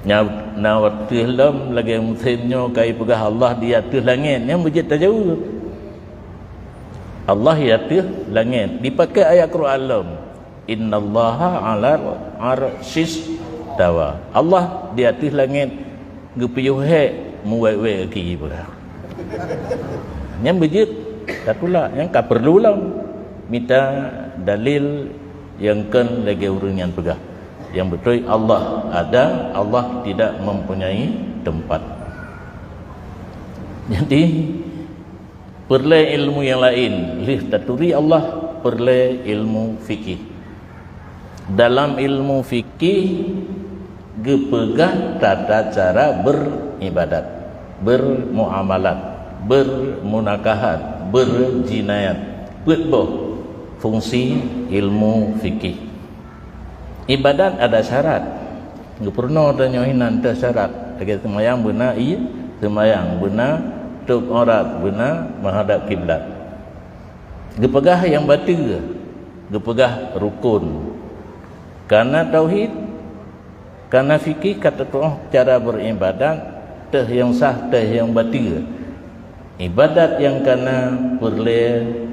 Nya, na watée lom lagée musém nyoe ka ipeugah Allah di ateueh langét, nyan beujeuet tajaweueb. Allah di ateueh langét, dipakai ayat Quran lom. "Innallaha 'alal 'arsyis tawa." Allah di ateueh langét geupiôh hék meuwék-wék gaki peugah. Nyan beujeuet tatulak, nyan ka peureulée lom mita dalil nyang kon lagée ureuëng nyan peugah. Nyang beutôi Allah ada, Allah tidak mempunyai tempat. Jadi, peureulée ilmu nyang laén, lheueh taturi Allah, peureulée ilmu fikih. Dalam ilmu fikih geupeugah tata cara beribadat, bermuamalat, bermunakahat, berjinayat. Peuet boh fungsi ilmu fikih. Ibadat ada syarat. Geupeurunoe tanyoe hinan teuh syarat. Lagée seumayang beuna, iya, seumayang beuna, tôb aurat beuna, meuhadab kiblat. Geupeugah nyang bateue, geupeugah rukun. Kana tauhid, kana fikih ka tatuoh cara beribadat, teuh nyang sah, teuh nyang bateue. Ibadat nyang kana peureulée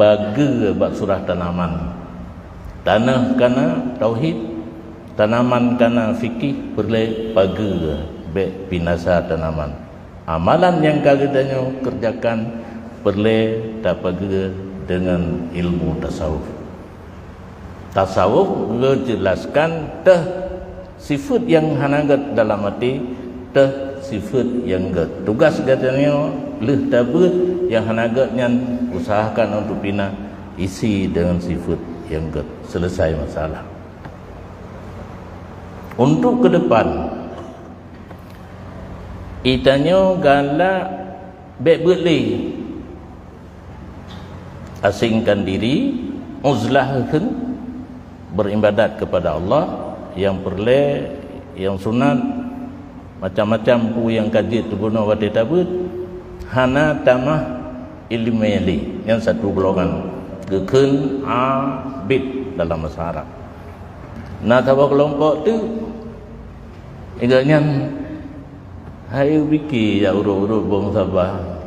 pageue bak surah tanaman. Tanoh kana tauhid, tanaman kana fikih, peureulée pageue bék binasa tanaman. Amalan nyang ka geutanyoe keureujakan peureulée tapageue deungon ilmu tasawuf. Tasawuf geujelaskan teuh sifeuet nyang hana gét dalam até, teuh sifeuet nyang gét. Tugas geutanyoe lheueh tabeuet nyang hana gét nyan, usahakan untuk pinah isi deungon sifeuet. Nyang gét, selesai masalah. Untuk ke depan, geutanyoe galak bék beuet lé. Asingkan diri, uzlah kheun, beribadat kepada Allah, nyang peureulée, nyang sunat, macam-macam peue nyang ka jeuet teubunoe watée tabeuet, hana tamah iéleumé lé. Nyan satu golongan geukheun abid dalam bahasa Arab. Na saboh keulompok teuk, gobnyan hai pike jak urot-urot bong saban.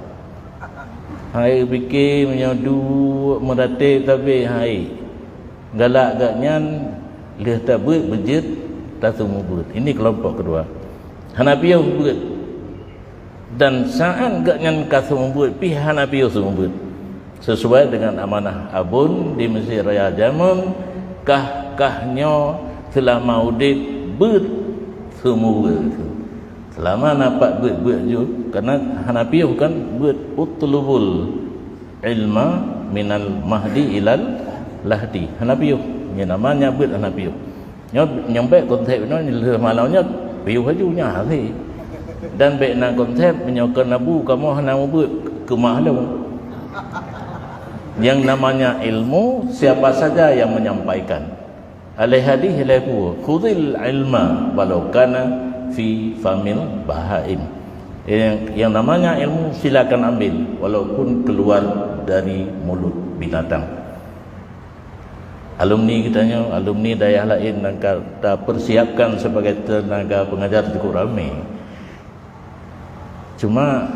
Hai pike meunyoe duek meuratéb sabe hai. Galak gobnyan lheueh tabeuet beujeuet taseumeubeuet. Ini kelompok kedua. Hana piôh beuet. Dan saát gobnyan ka seumeubeuet pih hana piôh seumeubeuet. Sesuai dengan amanah Abon di Mesir Raya jameun, kah-kah nyoe seulama udeb beuet seumeubeuet. Seulama na pat beuet-beuet ju, karena hana piôh kan beuet, "Utlubul ilma minal mahdi ilal lahdi." Hana piôh. Nyan namanya beuet hana piôh. Nyoe nyang bék konsep nyoe lheueh malam nyoe piôh laju nyan hase. Dan bék na konsep meunyoe keu nabu kamoe hana mubuet keumah lom. Yang namanya ilmu siapa saja yang menyampaikan. Alai hadis lhée buah, "Khudil ilma walau kana fi famil bahaim." Yang, yang namanya ilmu silakan ambil walaupun keluar dari mulut binatang. Alumni geutanyoe, alumni dayah laén nyang ka tapersiapkan sebagai tenaga pengajar cukup ramé. Cuma,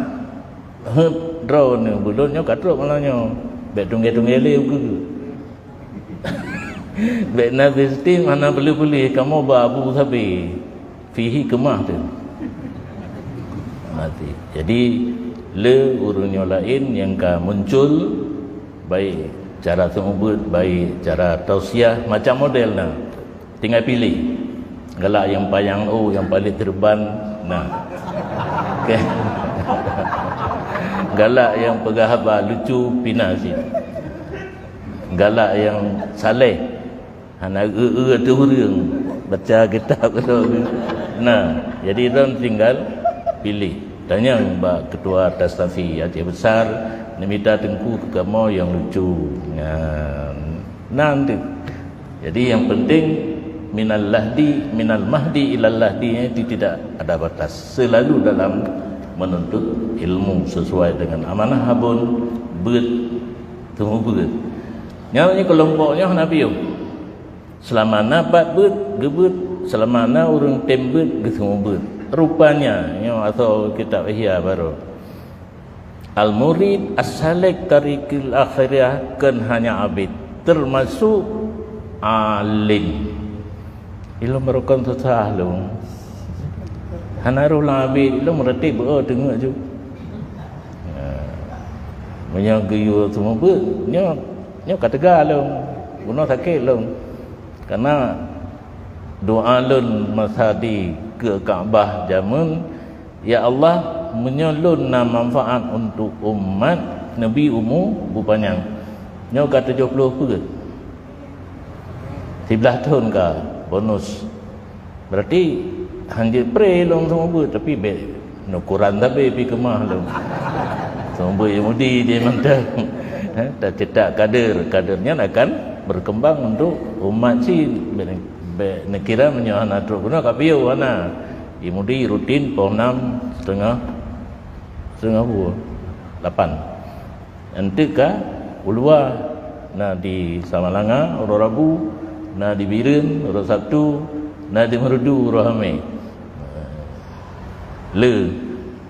heuet droeneuh buleuen nyoe ka trok malam nyoe, bék tunggée-tunggée lé ukeue. Bék na sistem hana peuli-peuli kamoe ba abu sabe. Fihi keumah tu. Mati. Jadi, le ureuëng nyoe laén nyang ka muncul, baik cara seumeubeuet, baik cara tausiah, macam model na. Tinggai piléh. Galak nyang panyang o, nyang paleng teureuban, na. Okey. Galak nyang peugah haba lucu, pina cit. Galak nyang saleh, hana eu-eu ateueh ureuëng, baca kitab atau na. Jadi, droen tinggal piléh. Tanyong bak Ketua Tastafi Aceh Besar, neumita teungku keu kamoe nyang lucu. Nyan, nan tu. Jadi, yang penting, minal lahdi, minal mahdi ilal lahdi, itu tidak ada batas. Selalu dalam menuntut ilmu sesuai dengan amanah Abon, beuet, teumeubeuet. Nyan, nyan kelompok nyoe hana piôh. Seulama na pat beuet, geubeuet, seulama na ureuëng tem beuet, geuseumeubeuet. Rupanya, nyoe asoe kitab Ihya baroe. Al-murid as-salik tariqil akhirah kon hanya abid, termasuk alim. Ilom rukon susah lom. Hana roh lam abid, ilom reti beu teungeuk ju. Meunyoe geuyue seumeubeuet, nyoe, nyoe ka teuga lom. Bunoe sakét lom. Karena doa lôn masa di keu Ka'bah jameun, "Ya Allah, meunyoe lôn na manfaat untuk umat, neubi umu bupanyang." Nyoe ka tujoh ploh peuet. Siblaih thon ka bonus. Berarti hanjeuet pre lôn seumeubeuet, tapi bék neukuran sabe pi keumah lôn. Seumeubeuet Yahudi di mantong. Eh, tacetak kader, kader nyan akan berkembang untuk umat cit. Bék, bék neukira meunyoe hana trok bunoe ka piôh hana. Yahudi rutin poh nam setengah, setengah pukul lapan. Enteuk ka uluwa, na di Samalanga uroe Rabu, na di Bireuen uroe Sabtu, na di Meureudu uroe Hamé. Le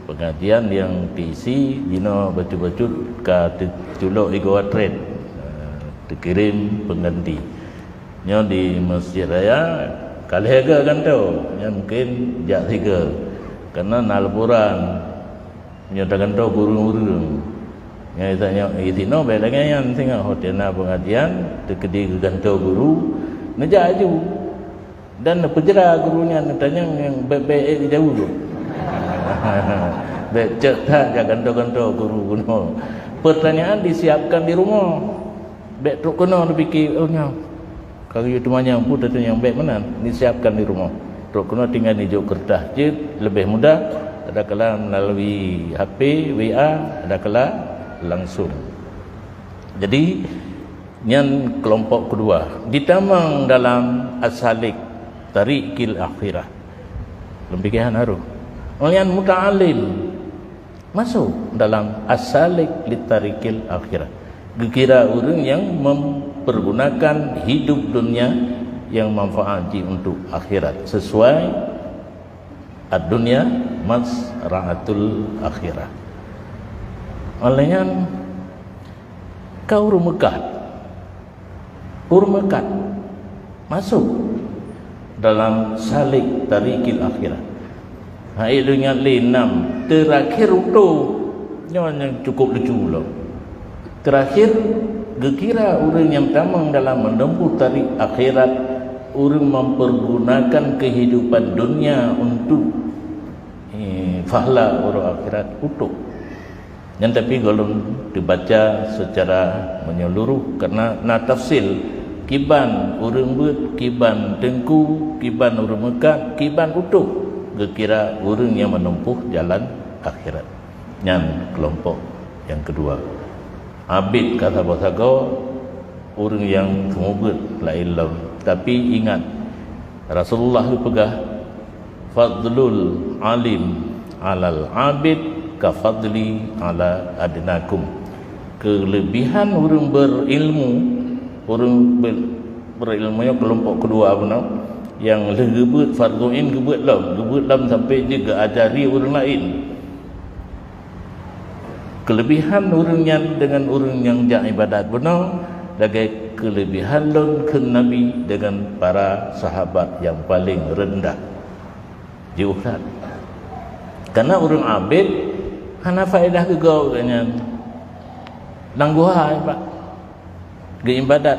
pengajian nyang teuisi jinoe bacut-bacut ka teuculok igoe atlet, teukirém pengganti. Nyoe di Masjid Raya ka lhée geu gantoe, nyan mungken jak sigoe. Karena na laporan, nyoe tagantoe guru ureuëng. Nyoe tanyoe, "Eh, sinoe bék lagée nyan singoh, watée na pengajian, teukeudi geugantoe guru, neujak aju." Dan neupeujra guru nyan, neutanyong nyang bék-bék ék geujaweueb. Bék cok that jak gantoe-gantoe guru bunoe. Pertanyaan disiapkan di rumoh. Bèk trok keunoe neupike, "Oh, nyoe ka geuyue teumanyong, peue teuh nyang bèk meunan, neusiapkan di rumoh." Trok keunoe tinggai neujok keureutah jeuet, leubeh mudah, adakala meulalu H P, W A, adakala langsung. Jadi, nyan keulompok keudua. Ditamong dalam as-salik tariqil akhirah. Lom pike hana rôh. Nyan muta'allim. Masuk dalam as-salik li tariqil akhirah. Geukira ureuëng nyang mempergunakan hidup dunia nyang manfaat jih untuk akhirat, sesuai ad-dunya mazra'atul akhirah. Oleh nyan, ka ureuëng meukat. Ureuëng meukat masuk dalam salik tariqil akhirah. Hai, lôn ingat lé nam, terakhir utoh. Nyoe nyang cukup lucu lom. Terakhir, geukira ureuëng nyang tamong dalam menempuh tarik akhirat, ureuëng mempergunakan kehidupan dunia untuk, eh, pahala uroe akhirat utoh. Nyan tapi gohlom teubaca secara menyeluruh, karena na tafsil, kiban ureuëng beuet, kiban teungku, kiban ureuëng meukat, kiban utoh geukira ureuëng nyang menempuh jalan akhirat. Nyan keulompok nyang keudua. Abid ka sagoe-sagoe, ureuëng nyang seumeubeuet laén lom. Tapi ingat, Rasulullah geupeugah, "Fadlul alim alal abid ka fadli ala adnakum." Keulebihan ureuëng berilmu, ureuëng be-, berilmu nyoe keulompok keudua bunoe, nyang lheueh geubeuet fardhu ain geubeuet lom, geubeuet lom sampai jeuet geuajari ureuëng laén. Keulebihan ureuëng nyan deungon ureuëng nyang jak iébadat bunoe, lagée keulebihan lôn kheun Nabi deungon para sahabat nyang paleng reundah. Jiôh that. Karena ureuëng abid hana faedah keu gob geuh nyan. Lam guha, Pak. Geuiébadat.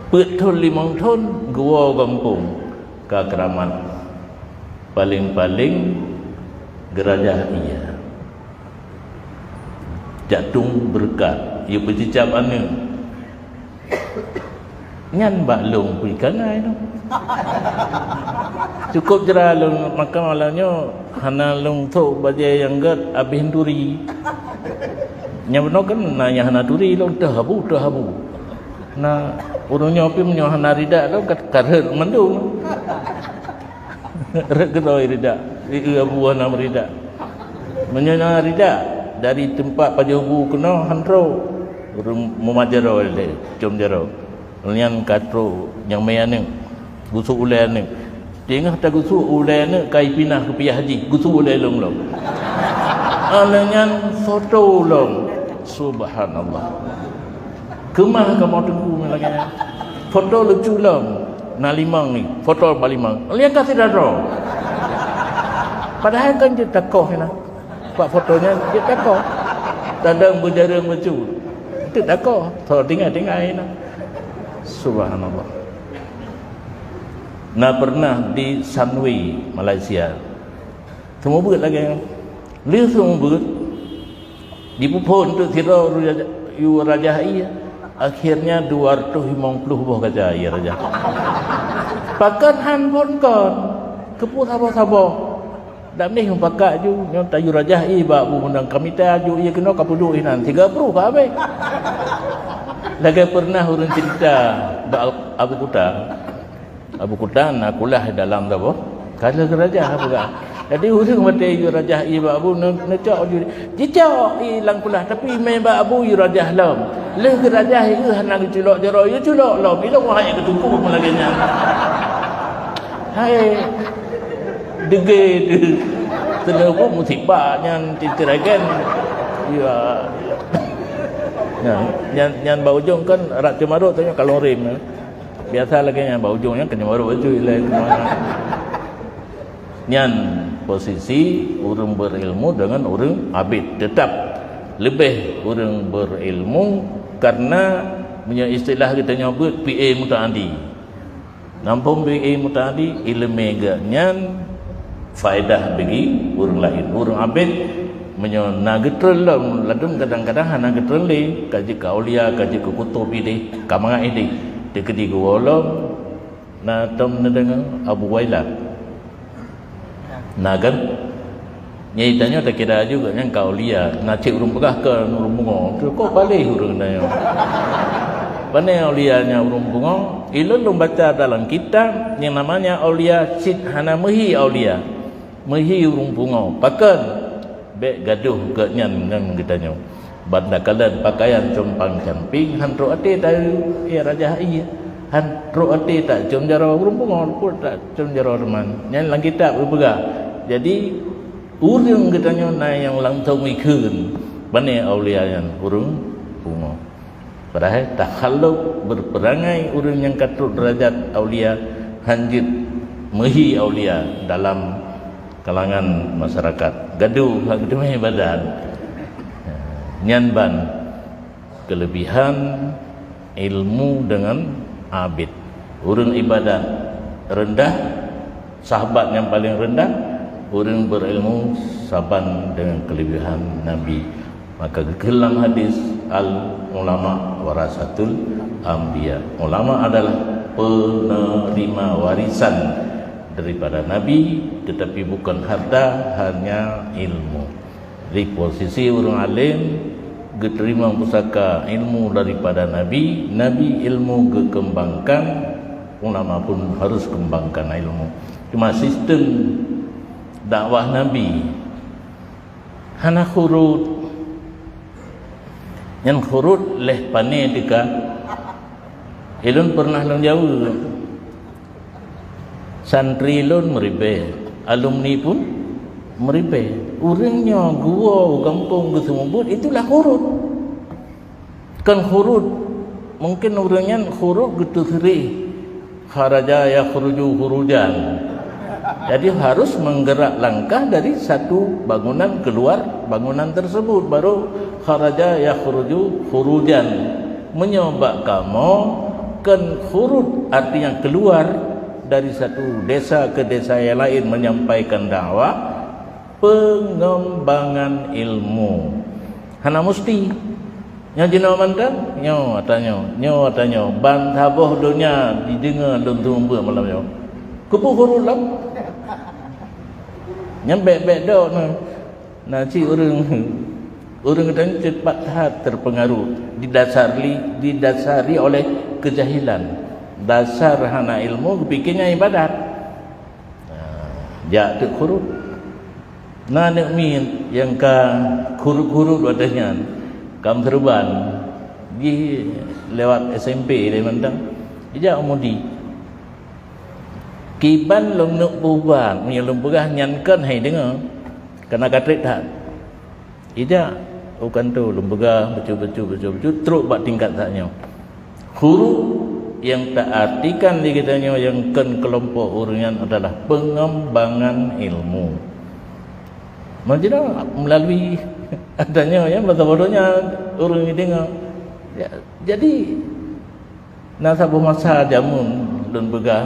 Peuet thon limong thon geuwoe gampông ka keuramat. Paleng-paleng geurajah ie. Jak tueng beureukat, ie peucicab aneuk. Nyan bak lôn pih kangai tu. Cukup jra lôn makam malam nyoe hana lôn sôk bajée nyang gét abéh turi. Nyang bunoe kan na nyang hana turi lôn teuh habu, teuh habu. Na ureuëng nyoe pih meunyoe hana ridak lôn ka, ka rhot mandum. Rhot keunoe ridak, i, i abu hana meuridak. Meunyoe na ridak dari teumpat pajoh bu keunoe han trok. Ureuëng mumat jaroe lé, com jaroe. Nyan ka trok nyang mé aneuk, gusok ulée aneuk. Teungoh tagusok ulée aneuk, ka ipinah keupiah jih, gusok ulée lôn lom. Aneuk nyan foto lom. Subhanallah. Keumah kamoe teungku lagée nyan. Foto lucu lom. Na limong ni, foto bak limong. Liang ka sidroe. Padahai kan jeuet takoh na. Bak foto nyan jeuet takoh. Tadong beujareueng lucu. Jeuet takoh. Tho tinggai-tinggai na. Subhanallah. Na pernah di Sunway, Malaysia. Seumeubeuet lagée nyan. Lheueh seumeubeuet, jipeuphon teuk sidroe yue rajah ie. Akhirnya dua ratus limong puluh boh kaca ie rajah. Pakon han phon kon? Keupeue saboh-saboh? Dak meunéh meupakat ju, nyoe tayue rajah ie bak bu meunang ka mita ju ie keunoe ka peuduek inan, tiga puluh ka habéh. Lagée pernah ureuëng cerita bak Abu Kuta. Abu Kuta na kulah dalam saboh, ka lheueh geurajah peugah. Jadi ureuëng watée yue rajah ie bak bu, neu-, neucok ju, jicok ie lam kulah, tapi mé bak bu yue rajah lom. Lheueh geurajah ie hana geuculok jaroe, yue culok lom. Ilong wahai keutuku lagée nyan. Hai, degé tu. Teuneubu musibah nyan titiragen. Ya. Nyan, nyan, nyan bak ujong kan rak ceumarot tu nyan kalon rem. Biasa lagée nyan, bak ujong nyan keuneuk baru bacut ilée keunoe. Nyan posisi ureuëng berilmu deungon ureuëng abid. Teutap leubeh ureuëng berilmu, karena meunyoe istilah geutanyoe beuet P A mutaadi. Nampung P A mutaadi, iéleumé geuh nyan faedah bagi ureuëng laén. Ureuëng abid Meunyoe na geutreun lom, ladum kadang-kadang hana geutreun lé, ka jeuet keu aulia, ka jeuet keu kutub idéh, ka mangat idéh. Teukeudi geuwoe lom, na tom neudeungoe Abu Wailah. Na kan? Nyang tanyoe takira aju gobnyan ka aulia, na cit ureuëng peugah keu ureuëng bungöng. Kok baleh ureuëng tanyoe. Pane aulia nyan ureuëng bungöng? Ilôn lôn baca dalam kitab nyang namanya aulia cit hana meuhi aulia. Meuhi ureuëng bungöng. Pakon? Bék gadôh gobnyan ngon geutanyoe. Ban takalon pakaian compang-camping, han trok até ta-, eh, rajah ie. Han trok até tacom jaroe ureuëng bungöng, pun tacom jaroe teuma. Nyan lam kitab geupeugah. Jadi, ureuëng geutanyoe na nyang langsong ikheun, pane aulia nyan ureuëng bungöng. Padahai takhalluk berperangai ureuëng nyang ka trok deurajat aulia, han jeuet meuhi aulia dalam kalangan masyarakat. Gadoh hak geuteumé badan. Nyan ban kelebihan ilmu dengan abid. Ureuëng ibadat rendah, sahabat nyang paling rendah, ureuëng berilmu saban dengan kelebihan Nabi. Maka geukheun lam hadis, "Al ulama warasatul anbiya." Ulama adalah penerima warisan daripada Nabi, tetapi bukan harta, hanya ilmu. Di posisi ureuëng alim geuterima pusaka ilmu daripada Nabi, Nabi ilmu geukembangkan, ulama pun harus kembangkan ilmu. Cuma sistem dakwah Nabi hana khurut. Nyan khurut lheueh pane teuka. Ilôn pernah lôn jaweueb. Santri lôn meuribée, alumni pun meuribée. Ureuëng nyoe geuwoe u gampông geuseumeubeuet, itulah khurut. Kon khurut, mungkin ureuëng nyan khurut geuteuseureh, kharaja yakhruju khurujan. Jadi, harus menggerak langkah dari satu bangunan keluar bangunan tersebut, baru kharaja yakhruju khurujan. Meunyoe bak kamoe, kon khurut artinya keluar dari satu desa ke desa yang lain menyampaikan dakwah, pengembangan ilmu. Hana musti. Nyoe jinoe mantong, nyoe ata nyoe, nyoe ata nyoe. Ban saboh donya jideungoe lôn seumeubeuet malam nyoe. Keupeue khurut lom? Nyan bék-bék dok na. Na cit ureuëng, ureuëng geutanyoe cepat that terpengaruh, didasari, didasari oleh kejahilan. Dasar hana ilmu, geupike nyan ibadat. Nah, jak teuk khurut. Na aneuk miet nyang ka khurut-khurut watée nyan, ka meuseureuban, jih lewat S M P lé mantong, ijak u Mudi. Kiban lôn neuk peuubat, meunyoe lôn peugah nyan kon hai deungoe, kana ka treb that. Ijak u kantô lôn peugah, bacut-bacut, bacut-bacut, trok bak tingkat that nyoe. Khurut nyang ta artikan di geutanyoe nyang kon keulompok ureuëng nyan adalah pengembangan ilmu. Meunyoe melalui ata nyoe, ya, masa bodoh nyan ureuëng deungoe. Ya, jadi, na saboh masa jameun lôn peugah,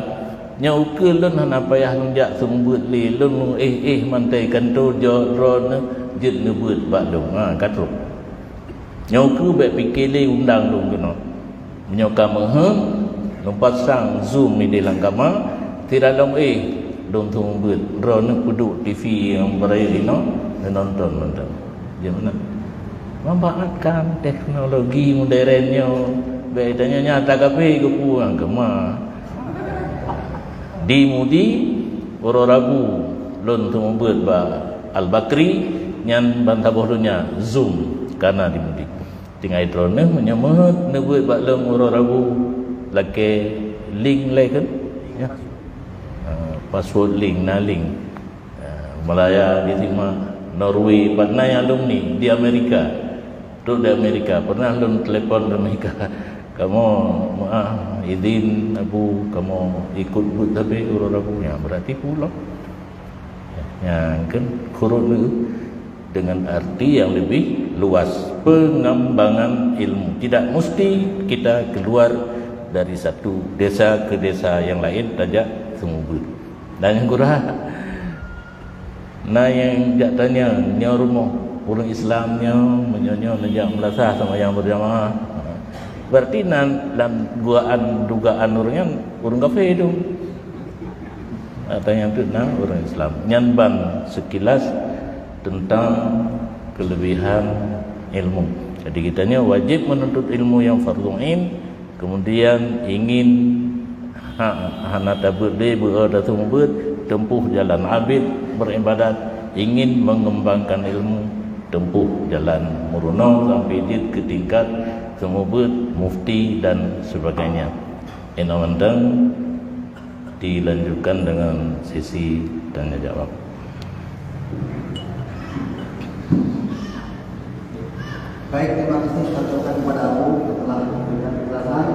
nyoe ukeue lôn hana payah lôn jak seumeubeuet lé, lôn meuéh-éh mantong kantô jok droeneuh jeuet neubeuet bak lôn. Ha, ka trok. Nyoe ukeue bék pike lé undang lôn keunoe. Meunyoe ka meuheuet, lôn pasang Zoom idéh lam kama, sira lôn éh, lôn seumeubeuet, droeneuh peuduek T V nyang beurayeuk inoe, neunonton mantong. Jeuet meunan. Manfaatkan teknologi modern nyoe. Bék tanyoe nyata kabeh geupeu nyang keumah. Di Mudi, uroe Rabu, lôn seumeubeuet bak Al-Bakri, nyan ban saboh donya, Zoom, kana di Mudi. Tinggai droeneuh meunyoe meuheuet neubeuet bak lôn uroe Rabu, lakée link lé kan? Ya. Ah, password link, na link. Ah, Malaya di sima, Norway, pat na alumni di Amerika. Trok di Amerika, pernah lôn telepon di Amerika. Kamoe, maaf, izin Abu, kamoe ikut beuet sabe uroe Rabu. Ya, berarti pulang. Nyang kan khurut tu dengan arti yang lebih luas, pengembangan ilmu. Tidak mesti kita keluar dari satu desa ke desa yang lain tajak seumeubeuet. Dan nyang gura, na nyang jak tanya, nyoe rumoh Ureuëng Islam nyoe meunyoe nyoe neujak meulasah seumayang berjamaah, berarti nan lam dugaan, dugaan ureuëng nyan ureuëng kafé tu. Atau nyang teuk na ureuëng Islam. Nyan ban sekilas tentang kelebihan ilmu. Jadi kita nyoe wajib menuntut ilmu yang fardhu ain, kemudian ingin ha, hana tabeuet deh beu taseumeubeuet, tempuh jalan abid beribadat, ingin mengembangkan ilmu, tempuh jalan meurunoe sampai jeuet ke tingkat seumeubeuet, mufti dan sebagainya. Inoe mantong dilanjutkan dengan sesi tanya jawab. Baik, terima kasih saya ucapkan kepada Abu yang telah memberikan penjelasan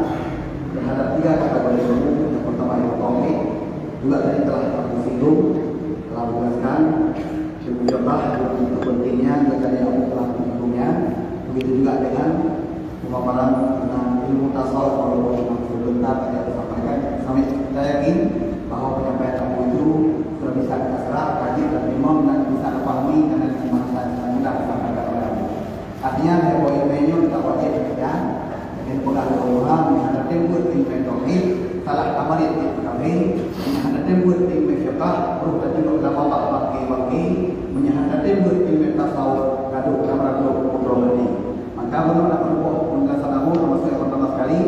terhadap tiga kategori ilmu. Yang pertama ilmu tauhid, juga tadi telah Abu singgung, telah menjelaskan ilmu fiqah, begitu pentingnya, dan tadi Abu telah menyinggungnya. Begitu juga dengan pemaparan tentang ilmu tasawuf, walaupun memang sebentar tadi Abu sampaikan. Kami, saya yakin bahwa penyampaian Abu itu sudah bisa kita serap, kaji, dan memang dan bisa dipahami dengan bahasa yang mudah disampaikan oleh Abu. Artinya, lhèe boh ileumèe nyoe ka wajéb teukeujang. Jadi, peugah lé ureueng awam, meunyo hana tem beuet ileumèe tauhid, salah tamarit di peukawen, meunyo hana tem beuet ileumèe fiqah, roh teujeulok lam babah bangke-bangke, meunyo hana tem beuet ileumèe tasawuf, gadôh lam ragôh putroe geutanyoe. Maka, meunurot peundapat peunjelasan Abu, termasuk yang pertama sekali,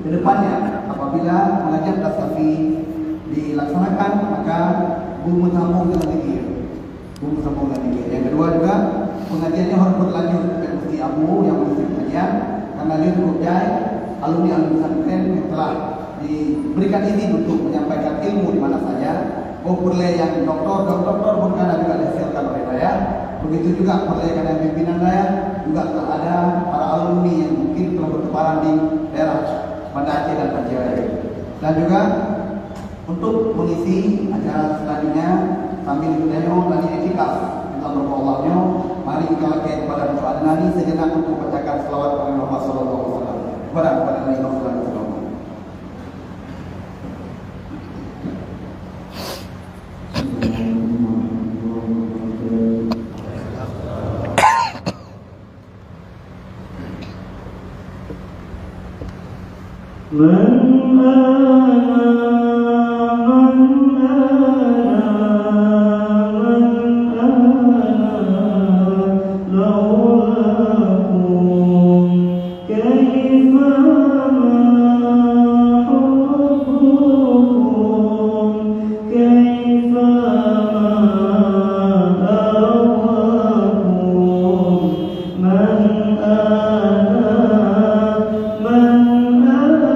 ke depannya, apabila pengajian tasawuf dilaksanakan, maka guru meusambông dengan zikir. Guru sambung lagi. Yang kedua juga, pengajian nyoe harus berlanjut, bukan mesti Abu yang mengisi pengajian, karena nyoe cukup jai, alumni-alumni pesantren yang telah diberikan izin untuk menyampaikan ilmu di mana saja. Oh, peureulèe nyang doktor, doktor pun kana juga dihasilkan oleh dayah. Begitu juga peureulèe kana pimpinan dayah, juga telah ada para alumni yang mungkin telah bertebaran di daerah Banda Aceh dan Aceh Raya. Dan juga untuk mengisi acara selanjutnya, sambil kita nyoe lagi iktikaf, minta berdoa Allah nyoe, mari kita lakèe kepada Bapak Adnan sejenak untuk bacakan selawat kepada Muhammad sallallahu alaihi wasallam. Kepada, kepada Nabi sallallahu alaihi wasallam. من آمن، من آمن، من آمن لولاكم كيفما حبكم، كيفما أراكم، من أنا، من أنا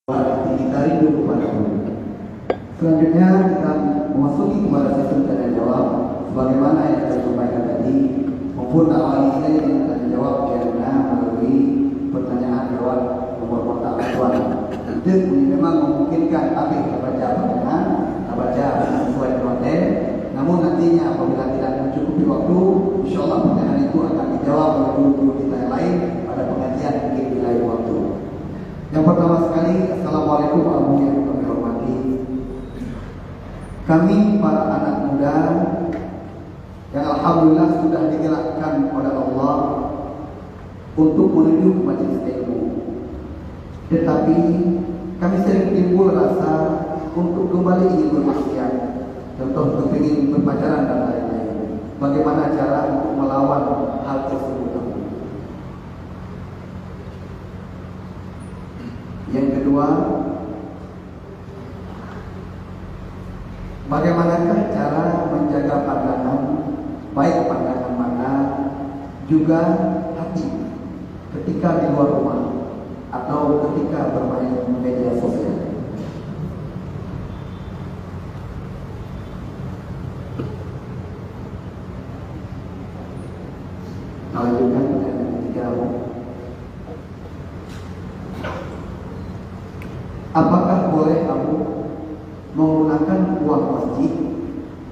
Hati kita rindu kepada Guru. Selanjutnya, kita memasuki kepada sesi tanya jawab. Sebagaimana yang saya sampaikan tadi, mumpung awali saya dengan tanya jawab, karena melalui pertanyaan lewat nomor kontak Tuan. Itu memang memungkinkan, tapi kita baca pertanyaan, kita baca sesuai dengan hotel. Namun nantinya, apabila tidak mencukupi waktu, insya Allah pertanyaan itu akan dijawab oleh guru-guru kita yang lain pada pengajian mungkin di lain waktu. Yang pertama sekali, Assalamualaikum, Abu yang kami hormati. Kami para anak muda yang alhamdulillah sudah digerakkan oleh Allah untuk menuju ke majelis ilmu. Tetapi kami sering timbul rasa untuk kembali ingin bermaksiat. Contoh, kepingin berpacaran dan lain-lain. Bagaimana cara untuk melawan hal tersebut? Yang kedua, bagaimanakah cara menjaga pandangan, baik pandangan mata juga hati, ketika di luar rumah atau ketika bermain media sosial? Lanjutkan pertanyaan ketiga, Abu. Apakah boleh Abu menggunakan uang masjid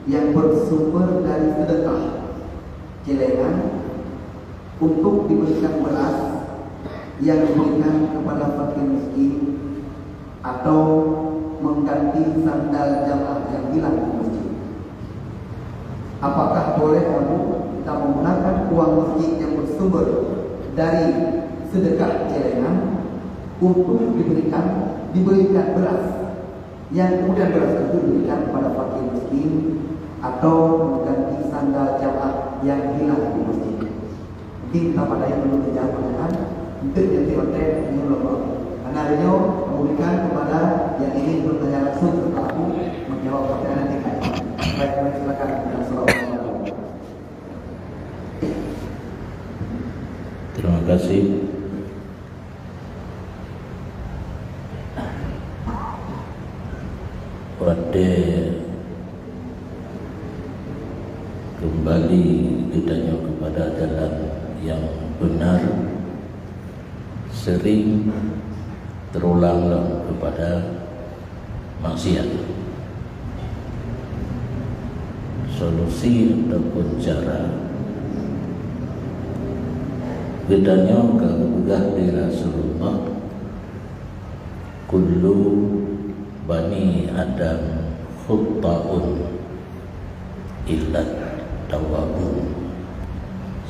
yang bersumber dari sedekah celengan untuk diberikan beras yang diberikan kepada fakir miskin atau mengganti sandal jamaah yang hilang di masjid? Apakah boleh, Abu, kita menggunakan uang masjid yang bersumber dari sedekah celengan untuk diberikan, diberikan beras, yang kemudian beras itu diberikan kepada fakir miskin atau mengganti sandal jamaah yang hilang di masjid? Mungkin kita padai dulu kejap, mudah-mudahan untuk yang tiwante ini belum. Karena hari ini memberikan kepada yang ingin bertanya langsung ke pelaku, menjawab pertanyaan tingkat. Baik, silakan. Assalamualaikum. Terima kasih. Watée kembali geutanyoe kepada jalan yang benar, sering terulang lom kepada maksiat. Solusi ataupun cara, geutanyoe ka geupeugah lé Rasulullah, "Kullu bani Adam khatta'un illat tawwabun."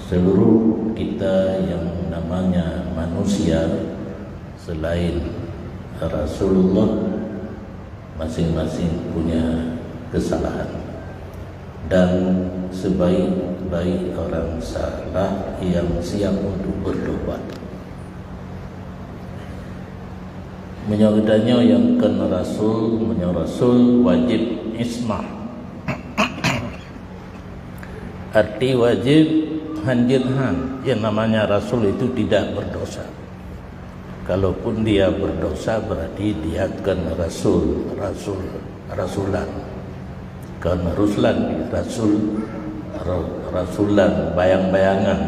Seluruh kita yang namanya manusia, selain Rasulullah, masing-masing punya kesalahan. Dan sebaik-baik orang salah yang siap untuk bertobat. Meunyoe geutanyoe nyang kon rasul, meunyoe rasul wajéb ismah. Arti wajéb, hanjeuet han, yang namanya rasul itu tidak berdosa. Kalaupun dia berdosa, berarti dia kon rasul, rasul, rasulan. Kon ruslan, rasul, ra-, rasulan, bayang-bayangan,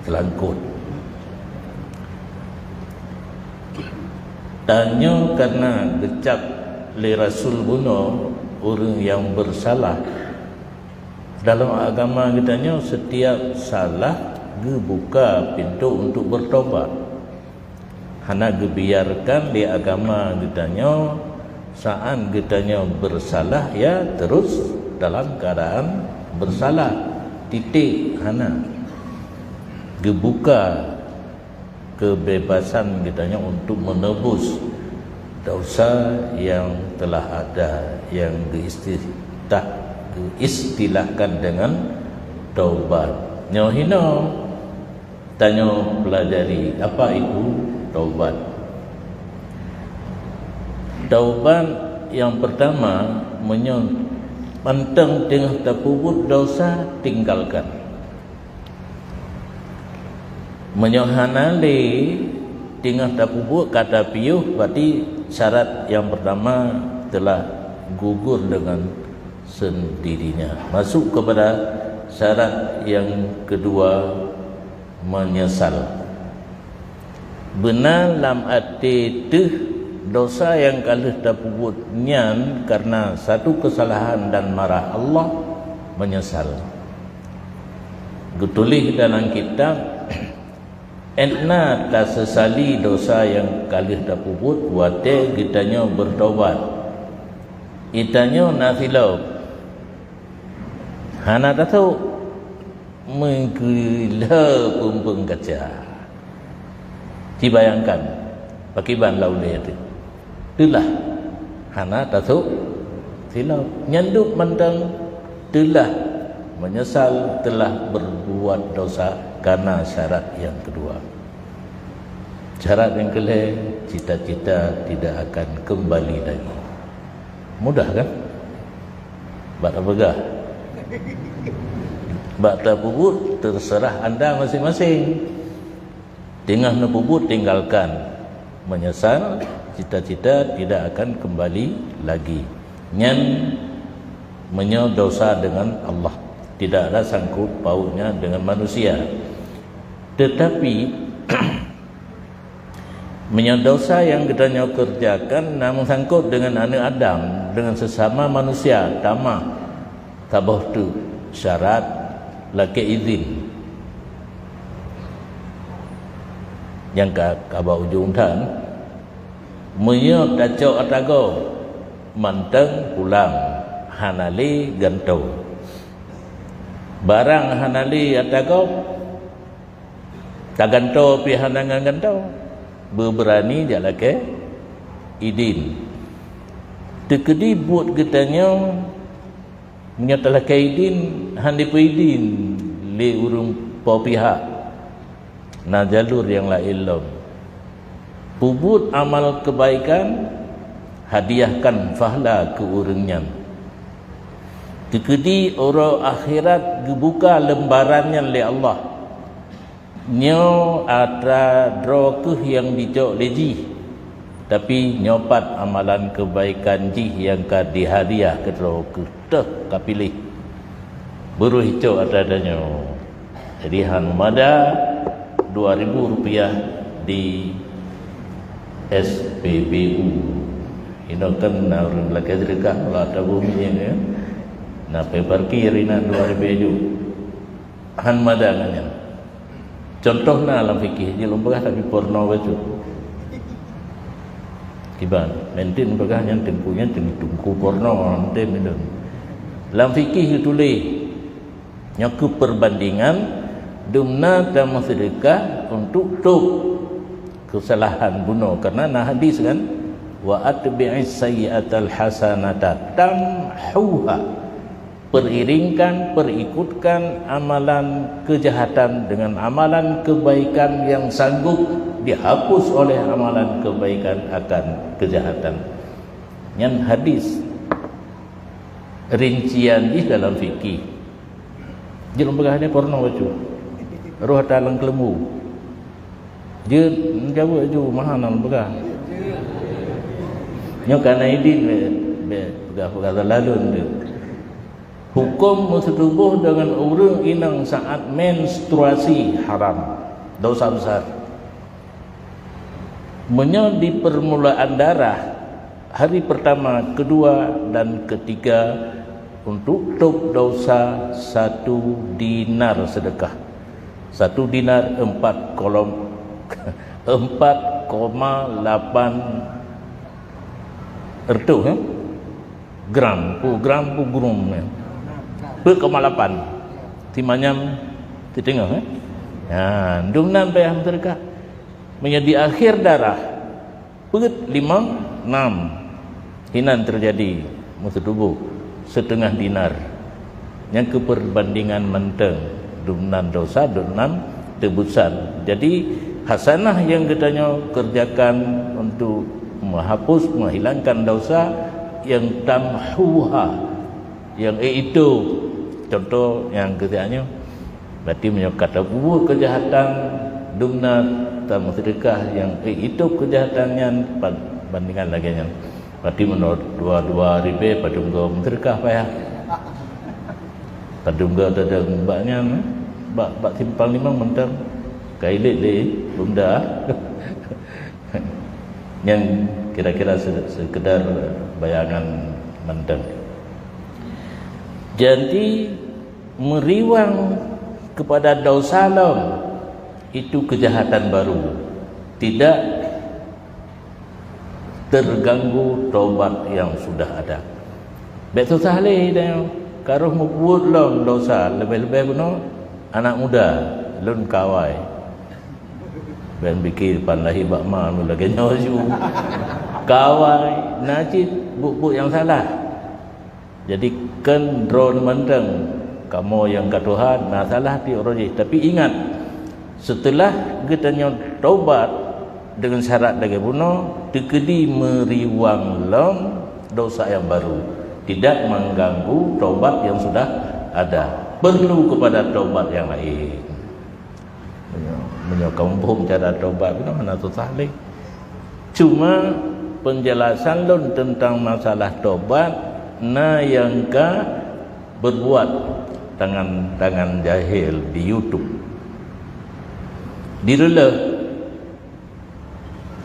seulangkot. Tanyoe kana geucap lé rasul bunoe ureuëng nyang bersalah. Dalam agama geutanyoe, setiap salah geubuka pintoe untuk bertobat. Hana geubiarkan lé agama geutanyoe saat geutanyoe bersalah, ya, terus dalam keadaan bersalah. Titik, hana. Geubuka kebebasan geutanyoe untuk menebus dosa yang telah ada, yang geuistiftah Istilahkan dengan taubat. Nyoe hino tanyoe pelajari apa itu taubat. Taubat yang pertama, meunyoe mantong teungoh tapeubuet dosa, tinggalkan. Meunyoe hana lé teungoh tapeubuet ka tapiôh, berarti syarat yang pertama telah gugur dengan sendirinya. Masuk kepada syarat yang kedua, menyesal. Beuna lam até teuh dosa nyang ka lheueh tapeubuet nyan karena satu kesalahan dan marah Allah, menyesal. Geutuléh dalam kitab, "Étna tasesali dosa nyang ka lheueh tapeubuet watée geutanyoe beurtobat." Geutanyoe na silop. Hana tasôk meugeulhée peumpeueng kaca. Ci bayangkan, pakriban lam ulée teuh. Teulah hana tasôk silop. Nyan dum mantong teulah menyesal telah berbuat dosa karena syarat yang kedua. Syarat nyang keulhée, cita-cita tidak akan kembali lagi. Mudah kan? Bak tapeugah. Bak tapeubuet, terserah anda masing-masing. Teungoh neupeubuet, tinggalkan. Menyesal, cita-cita tidak akan kembali lagi. Nyan meunyoe dosa dengan Allah. Tidak ada sangkut pautnya dengan manusia. Tetapi, meunyoe dosa nyang geutanyoe keureujakan na meusangkot deungon aneuëk Adam, deungon seusama manusia, tamah, saboh teuk syarat lakée idhin. Nyang ka, ka bak ujong that, meunyoe tacok ata gob, mantong pulang, hana lé gantoe. Barang hana lé ata gob, tagantoe pih hana ngon gantoe, beubeurani jak lakée idhin. Teukeudi buet geutanyoe, meunyoe talakée idhin, hana jipeuidhin lé ureuëng po pihak, na jalur nyang laén lom. Peubuet amal keubaikan, hadiahkan pahala keu ureuëng nyan. Teukeudi uroe akhirat geubuka leumbaran nyan lé Allah. Nyoe atra droe kheueh nyang jicok lé jih, tapi nyoe pat amalan keubaikan jih nyang ka dihadiah keudroe kheueh, teuh ka piléh. Beureuh icok atra tanyoe. Jadi, hana mada dua ribu rupiah di S P B U. Inoe kan na ureuëng lakée seudeukah, lah tabu minyeuk, ya. Na peuparkir inan dua ribu ju. Hana mada ngon nyan. Contoh na lam fikih, jih lôn peugah tapi porno bacut. Kiban, meuntén peugah nyan teungku, nyan teungku porno, meuntén itu. Lam fikih geutuléh, nyoe keuh perbandingan, dumna tameuseudeukah untuk tôb keusalahan bunoe. Karena na hadis kan, "Wa atbi'is sayyi'atal hasanata tamhuha." Periringkan, perikutkan amalan kejahatan dengan amalan kebaikan yang sanggup dihapus oleh amalan kebaikan akan kejahatan. Nyan hadis. Rincian jih dalam fikih. Jeuet lôn peugah nyoe porno bacut. Roh ata lam keuleumbu. Jeuet, jaweueb ju, mahana lôn peugah. Nyoe kana idin, bèk, bèk peugah-peugah salah lôn tu. Huköm meuseutuboh deungon ureuëng inong saat menstruasi haram, dosa besar. Meunyoe di permulaan darah, hari pertama, kedua, dan ketiga, untuk tôb dosa satu dinar sedekah. Satu dinar empat kolom, empat koma lapan reutôh, ya? Gram, pu gram, pu gram, ya. Empat koma lapan. Simanyam siteungoh, ya. Ya, dum nan payah meuseudekah. Meunyoe di akhir darah, peuet, limong, nam. Hinan teujadi meuseutuboh siteungoh dinar. Nyang keu perbandingan mantong, dumnan dosa, dumnan teubusan. Jadi, hasanah nyang geutanyoe keureujakan untuk meuhapus, meuhilangkan dosa, nyang tamhuha, nyang ék itôb. Contoh nyang keu nyoe, berarti meunyoe ka tapeubuet keujahatan, dumnan tameuseudeukah nyang ék itôb keujahatan nyan, pan-, bandingan lagée nyan. Berarti meunurot dua-dua ribée padum goe meuseudeukah payah. Padum goe tadong bak nyan, eh? Bak, bak simpang limong mantong. Ka ilét lé, bunda. Nyan kira-kira se-, sekedar bayangan mantong. Jadi, meuriwang kepada dosa lom, itu kejahatan baru. Tidak terganggu tobat yang sudah ada. Bék susah lé, dan karoh meubuet lom dosa, leubeh-leubeh bunoe anak muda, lôn kawai. Bék pikée pan lahé bak ma lôn lagée nyoe ju. Kawai, na cit buet-buet nyang salah. Jadi, kon droe mantong kamoe nyang ka tuha na salah di uroe jih. Tapi ingat, seuteulah geutanyoe tobat deungon syarat lagée bunoe, teukeudi meuriwang lom dosa nyang baru, tidak mengganggu tobat yang sudah ada. Perlu kepada tobat yang lain. Meunyoe, meunyoe kamoe muphom cara tobat, bunoe hana susah lé. Cuma penjelasan lôn tentang masalah tobat, na nyang ka berbuat tangan-tangan jahil di YouTube. Di reuleuh,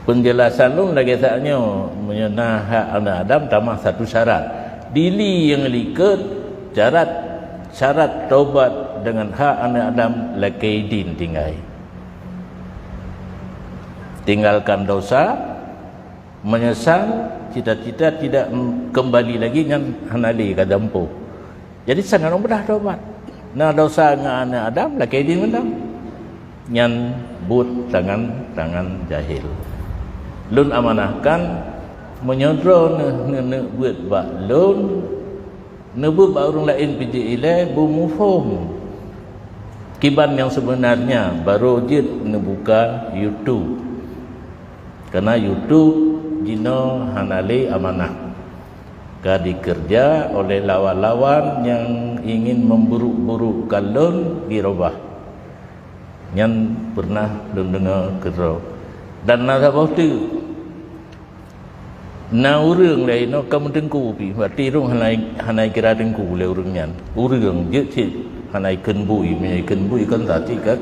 penjelasan lôn lagée that nyoe, meunyoe na hak aneuk Adam tamah satu syarat. Dili nyang likot syarat, syarat tobat deungon hak aneuk Adam lakée idin tinggai. Tinggalkan dosa, menyesal, cita-cita tidak kembali lagi, nyan hana lé ka dampoh. Jadi, sangat mudah tobat. Na dosa ngon aneuk Adam, lakée idin mantong. Nyan buet tangan-tangan jahil. Lôn amanahkan, meunyoe droeneuh neuneuk beuet bak lôn, neubeuet bak ureuëng laén pijeuet ilée, beumuphom kiban nyang seubeunarnya, barô jeuet neubuka YouTube. Karena YouTube jinoe hana lé amanah. Ka dikeureuja oleh lawan-lawan nyang ingin memburuk-burukkan lôn di reubah. Nyan peureunah lôn deungoe keudroe. Dan na saboh teuk, na ureuëng lé inoe ka meuteungku pih, berarti ureuëng hana, hana kira teungku lé ureuëng nyan. Ureuëng jeuet cit hana ikheun bui, meunyoe ikheun bui kan tati kan.